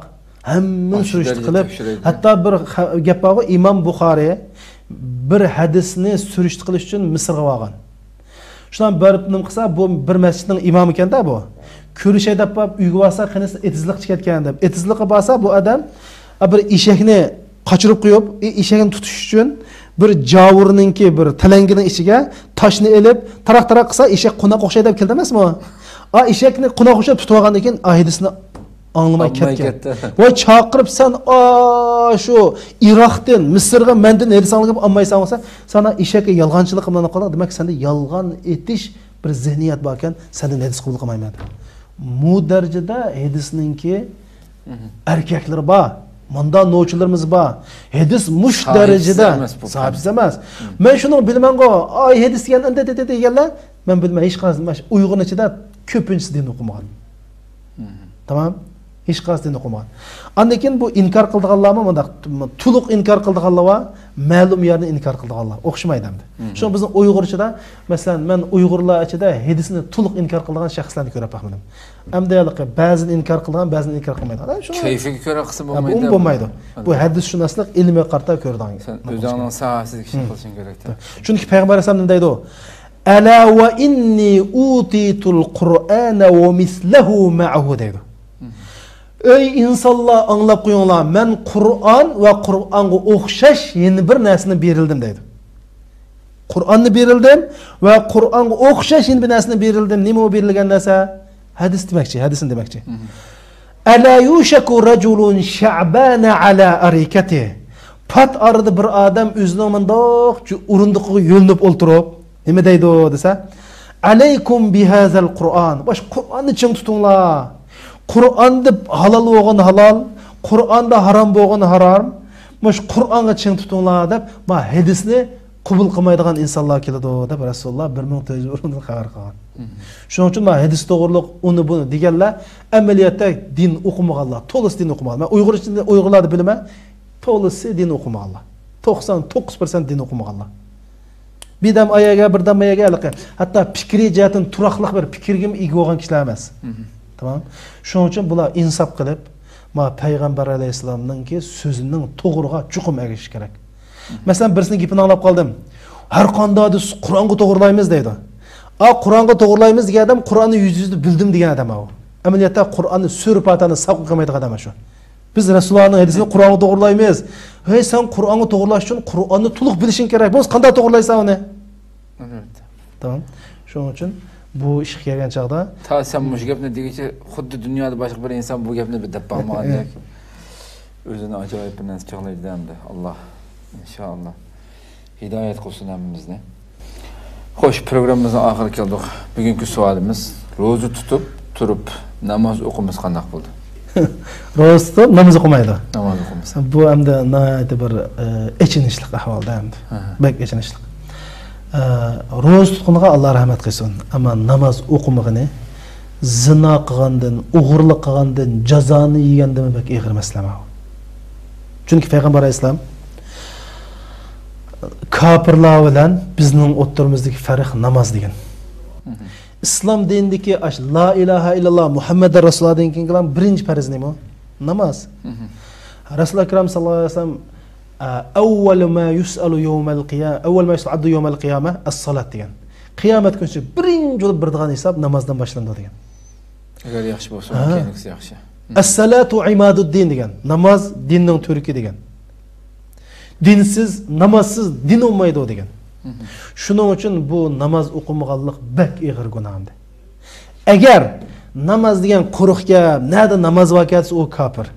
ھەممىنى ئاشۇ سۈرۈشتە دەرىجىدە قىلىپ، تەكشۈرەيدۇ. ھەتتا بىر خە-، گەپ بارغۇ، ئىمام بۇخارى بىر ھەدىسنى سۈرۈشتە قىلىش ئۈچۈن مىسىرغا بارغان. شۇنداق بېرىپ نېمە قىلسا، بۇ بىر مەسچىتنىڭ ئىمامى ئىكەندە بۇ. كۆرۈشەي دەپ بارىپ ئۆيگە بارسا، قېنى ئېتىزلىققا چىقىۋەتكەن دەپ. ئېتىزلىققا بارسا، بۇ ئادەم، ئە، بىر ئېشەكنى قاچۇرۇپ قويۇپ، ئېشەكنى تۇتۇش ئۈچۈن بىر جاۋۇرنىڭكى، بىر تەلەڭگىنىڭ ئىچىگە تاشنى ئېلىپ، تاراق-تاراق قىلسا، ئېشەك قوناق ئوخشايدۇ دەپ كەلدى ئەمەسمۇ؟ ئا، ئېشەكنى قوناق ئوخشاپ تۇتۇۋالغاندىن كېيىن، ئا، ھەدىسنى ئاڭلىماي كەتكەن. ۋاي، چاقىرىپ سەن، ئا، شۇ ئىراقتىن، مىسىرغا مەندىن ھەدىس ئاڭلىغان ئالمايسەن بولسا، سانا ئېشەككە يالغانچىلىق قىلغان، دېمەك، سەندە يالغان ئېيتىش بىر زېھنىيەت باركەن، سەندىن ھەدىس قوبۇل قىلمايمەن. مۇ دەرىجىدە ھەدىسنىڭكى ئەركەكلىرى بار. مۇندا نوچىلىرىمىز بار. ھەدىس مۇش دەرىجىدە ساھىبسىز ئەمەس. مەن شۇنى بىلىمەنغۇ، ئاي ھەدىس دېگەن ئەندە دېگەنلەر، مەن بىلمەن، ھېچقايسى ئۇيغۇرنىڭ ئىچىدە كۆپىنچىسى دىن ئوقۇمىغان. تامام. ھېچقايسى دىن ئوقۇمىغان. ئاندىن كېيىن بۇ ئىنكار قىلىدىغانلارمۇ مۇنداق، تولۇق ئىنكار قىلىدىغانلار بار، مەلۇم يەرنى ئىنكار قىلىدىغانلار. ئوخشىمايدۇ ئەمدى. شۇڭا بىزنىڭ ئۇيغۇرچىدا، مەسىلەن، مەن ئۇيغۇرلار ئىچىدە ھەدىسنى تولۇق ئىنكار قىلىدىغان شەخسلەرنى كۆرۈپ باقمىدىم. ئەمدى ھېلىقى بەزىنى ئىنكار قىلىدىغان، بەزىنى ئىنكار قىلمايدىغان. شۇڭا كەيپىگە كۆرە قىلسا بولمايدۇ. بۇ بولمايدۇ. بۇ ھەدىسشۇناسلىق ئىلمىگە قارىتا كۆرىدىغان. سەن ئۆزۈڭنىڭ ساھەسىدىكى ئىشنى قىلىشىڭ كېرەك. چۈنكى پەيغەمبەر ئەلەيھىسسالام نېمە دەيدۇ؟ ئەلا ۋە ئىننى ئۇتىتۇل قۇرئانە ۋە مىسلەھۇ مەئەھۇ دەيدۇ. ئەي ئىنسانلار، ئاڭلاپ قويۇڭلار، مەن قۇرئان ۋە قۇرئانغا ئوخشاش يەنە بىر نەرسىنى بېرىلدىم دەيدۇ. قۇرئاننى بېرىلدىم ۋە قۇرئانغا ئوخشاش يەنە بىر نەرسىنى بېرىلدىم. نېمە ئۇ بېرىلگەن نەرسە؟ ھەدىس دېمەكچى، ھەدىسنى دېمەكچى. ئەلا يۇشەكۇ رەجۇلۇن شەئبانە ئەلا ئەرىكەتى. پات ئارىدا بىر ئادەم ئۆزىنىڭ مۇنداق ئورۇندۇقىغا يۆلىنىپ ئولتۇرۇپ، نېمە دەيدۇ دېسە، ئەلەيكۇم بىھازەل قۇرئان. باش قۇرئاننى چىڭ تۇتۇڭلار. قۇرئاندا ھالال بولغان ھالال، قۇرئاندا ھارام بولغان ھارام. مۇش قۇرئانغا چىڭ تۇتۇڭلار دەپ، ما ھەدىسنى قوبۇل قىلمايدىغان ئىنسانلار كېلىدۇ دەپ رەسۇلۇللا بىر مىڭ تۆت يۈز بۇرۇندىن خەۋەر قىلغان. شۇنىڭ ئۈچۈن ما ھەدىس توغرۇلۇق ئۇنى بۇنى دېگەنلەر ئەمەلىيەتتە دىن ئوقۇمىغانلار، تولىسى دىن ئوقۇمىغان. مەن ئۇيغۇر ئىچىدە، ئۇيغۇرلاردا بىلىمەن، تولىسى دىن ئوقۇمىغانلار. توقسان توققۇز پىرسەنت دىن ئوقۇمىغانلار. بىردەم ئايەگە، بىردەم ئايەگە ھېلىقى، ھەتتا پىكرىي جەھەتتىن تۇراقلىق بىر پىكىرگىمۇ ئىگە بولغان كىشىلەر ئەمەس. تامام. شۇنىڭ ئۈچۈن بۇلار ئىنساپ قىلىپ، ما پەيغەمبەر ئەلەيھىسسالامنىڭكى سۆزىنىڭ توغرىغا چوقۇم ئەگىشىش كېرەك. مەسىلەن، بىرسىنىڭ گېپىنى ئاڭلاپ قالدىم. ھەر قانداق دېسە قۇرئانغا توغرىلايمىز دەيدۇ. ئا، قۇرئانغا توغرىلايمىز دېگەن ئادەم قۇرئاننى يۈزدە يۈز بىلدىم دېگەن ئادەم ئاۋۇ. ئەمەلىيەتتە قۇرئاننى سۈرە پاتىھەنى ساپ ئوقۇيمايدىغان ئادەم شۇ. بىز رەسۇلۇللانىڭ ھەدىسىنى قۇرئانغا توغرىلايمىز. ھەي، سەن قۇرئانغا توغرىلاش ئۈچۈن قۇرئاننى تولۇق بىلىشىڭ كېرەك. بولمىسا قانداق توغرىلايسەن ئۇنى؟ ئەلۋەتتە. تامام. شۇنىڭ ئۈچۈن بۇ ئىشقا كەلگەن چاغدا تا سەن مۇشۇ گەپنى دېگۈچە، خۇددى دۇنيادا باشقا بىر ئىنسان بۇ گەپنى بىر دەپ باقمىغاندەك، ئۆزىنى ئاجايىپ بىر نەرسە چاغلايدۇ ئەمدى. ئاللا، ئىنشائاللا، ھىدايەت قىلسۇن ھەممىمىزنى. خوش، پروگراممىمىزنىڭ ئاخىرىغا كەلدۇق. بۈگۈنكى سوئالىمىز، روزا تۇتۇپ تۇرۇپ ناماز ئوقۇمىسا قانداق بولىدۇ؟ روزا تۇتۇپ ناماز ئوقۇمايدۇ. ناماز ئوقۇمىسا. بۇ ئەمدى ناھايىتى بىر، ئە، ئېچىنىشلىق ئەھۋالدا ئەمدى. ئەھە. بەك ئېچىنىشلىق. ئە، روزا تۇتقىنىغا ئاللا رەھمەت قىلسۇن. ئەمما ناماز ئوقۇمىغىنى، زىنا قىلغاندىن، ئوغرىلىق قىلغاندىن جازانى يېگەندىنمۇ بەك ئېغىر مەسىلە بۇ. چۈنكى پەيغەمبەر ئەلەيھىسسالام، كاپىرلار بىلەن بىزنىڭ ئوتتۇرىمىزدىكى پەرق ناماز دېگەن. ئىسلام دىنىدىكى ئاش لا ئىلاھە ئىللاللا مۇھەممەدۇر رەسۇلۇللا دېگەن كېيىن بىرىنچى پەرز نېمە؟ ناماز. رەسۇل ئەكرەم ساللاللاھۇ ئەلەيھى ۋەسەللەم، ئەۋۋەلۇ ما يۇسئەلۇ يەۋمەل قىيا-، ئەۋۋەلۇ ما يۇسئەلۇ ئەبدۇ يەۋمەل قىيامە ئەسسالات دېگەن. قىيامەت كۈنىسى بىرىنچى بولۇپ بېرىدىغان ھېساب نامازدىن باشلىنىدۇ دېگەن. ئەگەر ياخشى بولسا، ھە، كېيىنكىسى ياخشى. ئەسسالاتۇ ئىمادۇددىن دېگەن. ناماز دىننىڭ تۈركى دېگەن. دىنسىز، نامازسىز دىن بولمايدۇ دېگەن. شۇنىڭ ئۈچۈن بۇ ناماز ئوقۇمىغانلىق بەك ئېغىر گۇناھ ئەمدى. ئەگەر ناماز دېگەن قۇرۇق گەپ، نەدە ناماز باركەن دېسە، ئۇ كاپىر.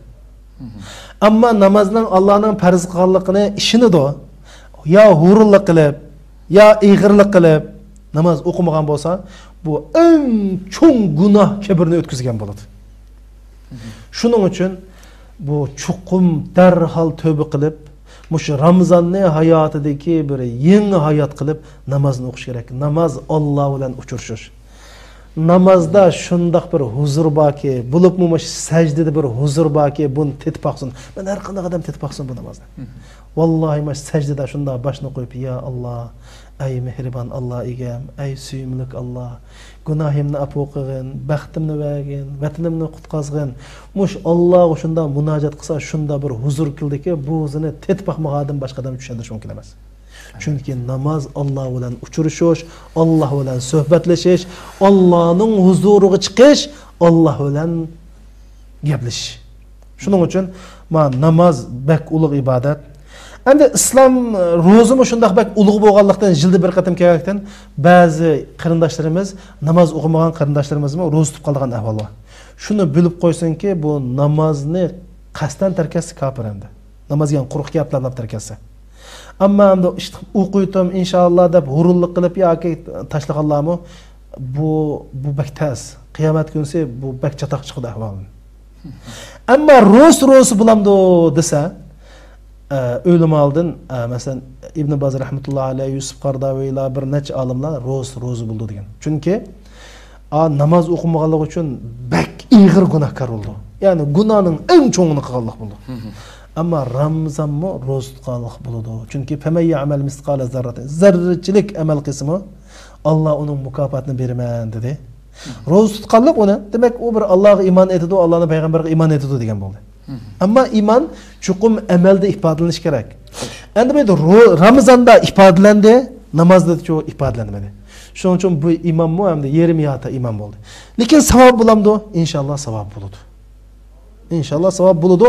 ئەمما نامازنىڭ ئاللانىڭ پەرز قىلغانلىقىنى ئىشىنىدۇ، يا ھۇرۇنلۇق قىلىپ، يا ئېغىرلىق قىلىپ ناماز ئوقۇمىغان بولسا، بۇ ئەڭ چوڭ گۇناھ كەبىرنى ئۆتكۈزگەن بولىدۇ. شۇنىڭ ئۈچۈن بۇ چوقۇم دەرھال تۆبە قىلىپ، مۇشۇ رامىزاننى ھاياتىدىكى بىر يېڭى ھايات قىلىپ نامازنى ئوقۇش كېرەك. ناماز ئاللا بىلەن ئۇچرىشىش. نامازدا شۇنداق بىر ھۇزۇر باركى، بولۇپمۇ مۇشۇ سەجدىدە بىر ھۇزۇر باركى، بۇنى تېتىپ باقسۇن. مەن ھەر قانداق ئادەم تېتىپ باقسۇن بۇ نامازنى. ۋاللاھى، مانا سەجدىدە شۇنداق باشنى قويۇپ، يا ئاللا، ئەي مېھرىبان ئاللا ئىگەم، ئەي سۆيۈملۈك ئاللا، گۇناھىمنى ئاپۇ قىلغىن، بەختىمنى بەرگىن، ۋەتىنىمنى قۇتقازغىن. مۇشۇ ئاللاغا شۇنداق مۇناجات قىلسا، شۇنداق بىر ھۇزۇر كېلىدىكى، بۇ ھۇزۇرنى تېتىپ باقمىغان ئادەم باشقا ئادەم چۈشەندۈرۈش مۇمكىن ئەمەس. چۈنكى ناماز ئاللا بىلەن ئۇچرىشىش، ئاللا بىلەن سۆھبەتلىشىش، ئاللانىڭ ھۇزۇرىغا چىقىش، ئاللا بىلەن گەپلىشىش. شۇنىڭ ئۈچۈن ما ناماز بەك ئۇلۇغ ئىبادەت. ئەمدى ئىسلام روزىمۇ شۇنداق بەك ئۇلۇغ بولغانلىقتىن، يىلدا بىر قېتىم كەلگەنلىكتىن، بەزى قېرىنداشلىرىمىز، ناماز ئوقۇمىغان قېرىنداشلىرىمىزمۇ روزا تۇتۇپ قالىدىغان ئەھۋال بار. شۇنى بىلىپ قويسۇنكى، بۇ نامازنى قەستەن تەرك ئەتسە كاپىر ئەمدى. ناماز دېگەن قۇرۇق گەپلەر دەپ تەرك ئەتسە. ئەمما ئەمدى ئىشت-، ئوقۇيتتۇم، ئىنشائاللا دەپ ھۇرۇنلۇق قىلىپ ياكى تاشلىغانلارمۇ، بۇ، بۇ بەك تەس. قىيامەت كۈنسى بۇ بەك چاتاق چىقىدۇ ئەھۋالىدىن. ئەمما روزا، روزا بولامدۇ دېسە، ئە، ئۆلىمالىدىن، ئە، مەسىلەن، ئىبن باز رەھمەتۇللا ئەلەيھ، يۈسۈپ قارداۋىيلار، بىر نەچچە ئالىملار روزا، روزا بولىدۇ دېگەن. چۈنكى، ئا، ناماز ئوقۇمىغانلىقى ئۈچۈن بەك ئېغىر گۇناھكار بولىدۇ. يەنى گۇناھنىڭ ئەڭ چوڭىنى قىلغانلىق بولىدۇ. ئەمما رامىزانمۇ روزا تۇتقانلىق بولىدۇ. چۈنكى، فَمَن يَعْمَلْ مِثْقَالَ ذَرَّةٍ، زەررىچىلىك ئەمەل قىلسىمۇ، ئاللا ئۇنىڭ مۇكاپاتىنى بېرىمەن دېدى. روزا تۇتقانلىق ئۇنى، دېمەك، ئۇ بىر ئاللاغا ئىمان ئېيتىدۇ، ئاللانىڭ پەيغەمبىرىگە ئىمان ئېيتىدۇ دېگەن بولدى. ئەمما ئىمان چوقۇم ئەمەلدە ئىپادىلىنىشى كېرەك. ئەمدى بۇ يەردە رو-، رامىزاندا ئىپادىلەندى، نامازدا چۇ ئىپادىلەنمىدى. شۇنىڭ ئۈچۈن بۇ ئىمانمۇ ئەمدى يېرىم يارتا ئىمان بولدى. لېكىن ساۋاب بولامدۇ؟ ئىنشاللا ساۋاب بولىدۇ. ئىنشاللا ساۋاب بولىدۇ.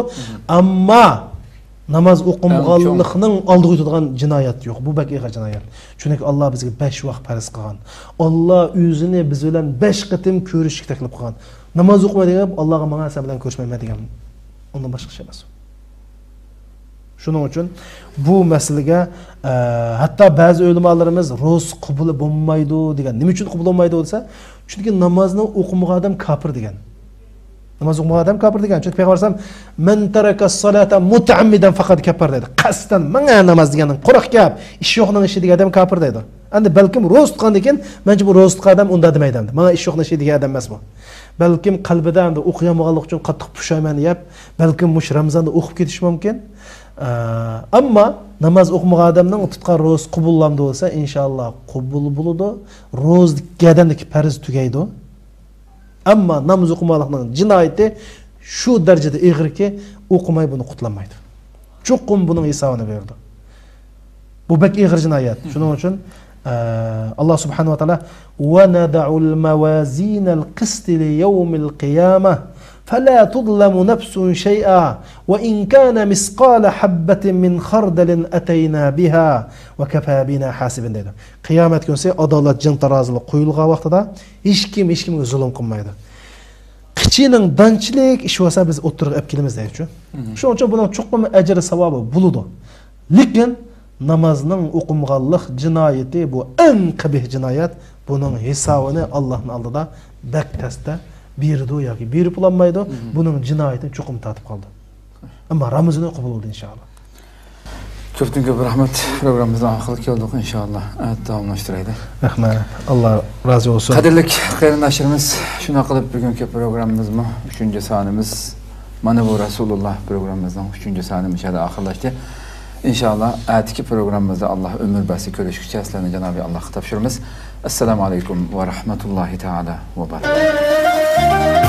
ئەمما ناماز ئوقۇمىغانلىقنىڭ ئالدىغا يېتىدىغان جىنايەت يوق. بۇ بەك ئېغىر جىنايەت. چۈنكى ئاللا بىزگە بەش ۋاق پەرز قىلغان. ئاللا ئۆزىنى بىز بىلەن بەش قېتىم كۆرۈشۈشكە تەكلىپ قىلغان. ناماز ئوقۇماي دېگەن گەپ، ئاللاغا ماڭا سەن بىلەن كۆرۈشمەيمەن دېگەن. ئۇندىن باشقا ئىش ئەمەس. شۇنىڭ ئۈچۈن بۇ مەسىلىگە، ئە، ھەتتا بەزى ئۆلىمالىرىمىز روزا قوبۇل بولمايدۇ دېگەن. نېمە ئۈچۈن قوبۇل بولمايدۇ دېسە، چۈنكى نامازنى ئوقۇمىغان ئادەم كاپىر دېگەن. ناماز ئوقۇمىغان ئادەم كاپىر دېگەن. چۈنكى پەيغەمبەر ئەلەيھىسسالام، «مەن تەرەكە سالاتا مۇتەئەممىدەن فەقەد كەپەر» دەيدۇ. قەستەن، ماڭا ناماز دېگەننىڭ قۇرۇق گەپ، ئىشى يوقنىڭ ئىشى دېگەن ئادەم كاپىر دەيدۇ. ئەمدى بەلكىم روزا تۇتقاندىن كېيىن، مەنچە بۇ روزا تۇتقان ئادەم ئۇنداق دېمەيدۇ ئەمدى. ماڭا ئىشى يوقنىڭ ئىشى دېگەن ئادەم ئەمەس بۇ. بەلكىم قەلبىدە ئەمدى ئوقۇيالمىغانلىقى ئۈچۈن قاتتىق پۇشايمان يەپ، بەلكىم مۇشۇ رامىزاندا ئوقۇپ كېتىشى مۇمكىن. ئە، ئەمما ناماز ئوقۇمىغان ئادەمنىڭ تۇتقان روزىسى قوبۇللامدۇ دېسە، ئىنشائاللا قوبۇل بولىدۇ. روزىدىكى ئادەمدىكى پەرز تۈگەيدۇ. ئەمما ناماز ئوقۇمىغانلىقنىڭ جىنايىتى شۇ دەرىجىدە ئېغىركى، ئوقۇماي بۇنى قۇتۇلالمايدۇ. چوقۇم بۇنىڭ ھېسابىنى بېرىدۇ. بۇ بەك ئېغىر جىنايەت. شۇنىڭ ئۈچۈن، ئە، ئاللا سۇبھانەھۇ ۋە تائالا، «وَنَضَعُ الْمَوَازِينَ الْقِسْطَ لِيَوْمِ الْقِيَامَةِ فَلَا تُظْلَمُ نَفْسٌ شَيْئًا وَإِنْ كَانَ مِثْقَالَ حَبَّةٍ مِنْ خَرْدَلٍ أَتَيْنَا بِهَا وَكَفَى بِنَا حَاسِبِينَ» دەيدۇ. قىيامەت كۈنسى ئادالەت جىڭ تارازىلىق قويۇلغان ۋاقتىدا ھېچكىم ھېچكىمگە زۇلۇم قىلمايدۇ. قىچىنىڭ دانچىلىك ئىشى بولسا بىز ئوتتۇرىغا ئەپ كېلىمىز دەيدۇچۇ. شۇنىڭ ئۈچۈن بۇنىڭ چوقۇم ئەجرى ساۋابى بولىدۇ. لېكىن نامازنىڭ ئوقۇمىغانلىق جىنايىتى بۇ ئەڭ قەبىھ جىنايەت. بۇنىڭ ھېسابىنى ئاللانىڭ ئالدىدا بەك تەستە بېرىدۇ ياكى بېرىپ بولالمايدۇ. بۇنىڭ جىنايىتىنى چوقۇم تارتىپ قالىدۇ. ئەمما رامىزىنى قوبۇل بولدى ئىنشائاللا. كۆپتىن كۆپ رەھمەت. پروگراممىمىزنىڭ ئاخىرىغا كەلدۇق، ئىنشائاللا. ئەتە داۋاملاشتۇرايلى. رەھمەت. ئاللا رازى بولسۇن. قەدىرلىك قېرىنداشلىرىمىز، شۇنداق قىلىپ بۈگۈنكى پروگراممىمىزمۇ ئۈچىنچى سانىمىز، مانا بۇ رەسۇلۇللا پروگراممىمىزنىڭ ئۈچىنچى سانى مۇشۇ يەردە ئاخىرلاشتى. ئىنشائاللا، ئەتىكى پروگراممىمىزدا ئاللا ئۆمۈر بەرسە كۆرۈشكۈچە سىلەرنى جانابى ئاللاغا تاپشۇرىمىز. ئەسسالامۇ ئەلەيكۇم ۋە رەھمەتۇللاھى تائالا ۋە بەرەكاتۇھ.